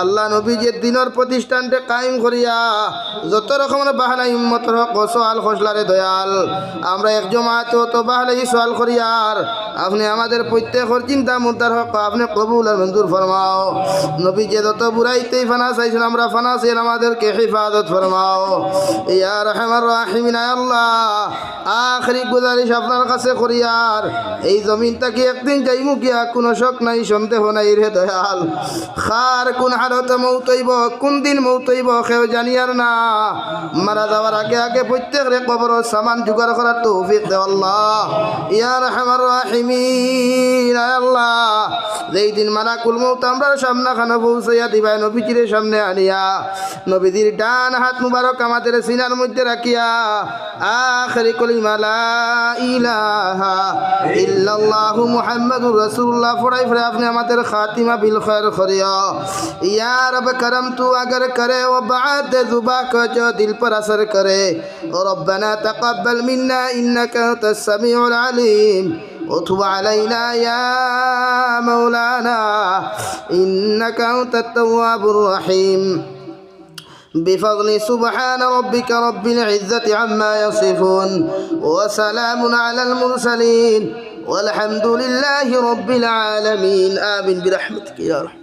আল্লাহ, নবীজির দ্বীনর প্রতিষ্ঠানরে কায়েম করিয়া যত রকমর বাহানা উম্মতর হক সওয়াল খসলারে দয়াল, আমরা এক জমাতে অত বাহানা সওয়াল করিয়ার, আপনে আমাদের প্রত্যেকর চিন্তা মুদ্রার হক আপনে কবুল আর মঞ্জুর ফরমাও। নবীজিয়ে যত বুরাইতে ফানা চাইছইন, আমরা ফানা চাইয়ার, আমাদেরকে হেফাজত ফরমাও। ইয়া আরহামার রাহিমিন, আয় আল্লাহ, আখেরি গুজারিশ আপনার কাছে করিয়ার, এই জমিন থাকি একদিন যাইমু গিয়া, কুনু শক নাই, সন্দেহ নাই রে দয়াল। কার কুন হালতে মউত অইবো, কুন দিন মউত অইবো, কেউ জানিয়ার না। মারা যাওয়ার আগে আগে প্রত্যেকরে কবরর সামান জোগাড় করার তৌফিক দেও আল্লাহ। ইয়া আরহামার রাহিমিন, আয় আল্লাহ, যেই দিন মালাকুল মউত আমরার সামনাখানো পৌঁছাইয়া দিবায়, নবীজিরে সামনে আনিয়া, নবীজির ডান হাত মুবারক আমাদের সিনার মধ্যে রাখিয়া, আখেরি কলিমা লা ইলাহা ইল্লাল্লাহু মুহাম্মাদুর রাসূলুল্লাহ পড়াই পড়ে আপনে আমাদের খাতিমা বিল খৈর করিও। ইয়া রব করম তু আগর করে, ও বাত জুবা কো জো দিল পর আসর করে। ربنا تقبل منا إنك أنت السميع العليم وتب علينا يا مولانا إنك أنت التواب الرحيم. بفضل سبحان ربك رب العزة عما يصفون وسلام على المرسلين والحمد لله رب العالمين. آمين برحمتك يا رحمن.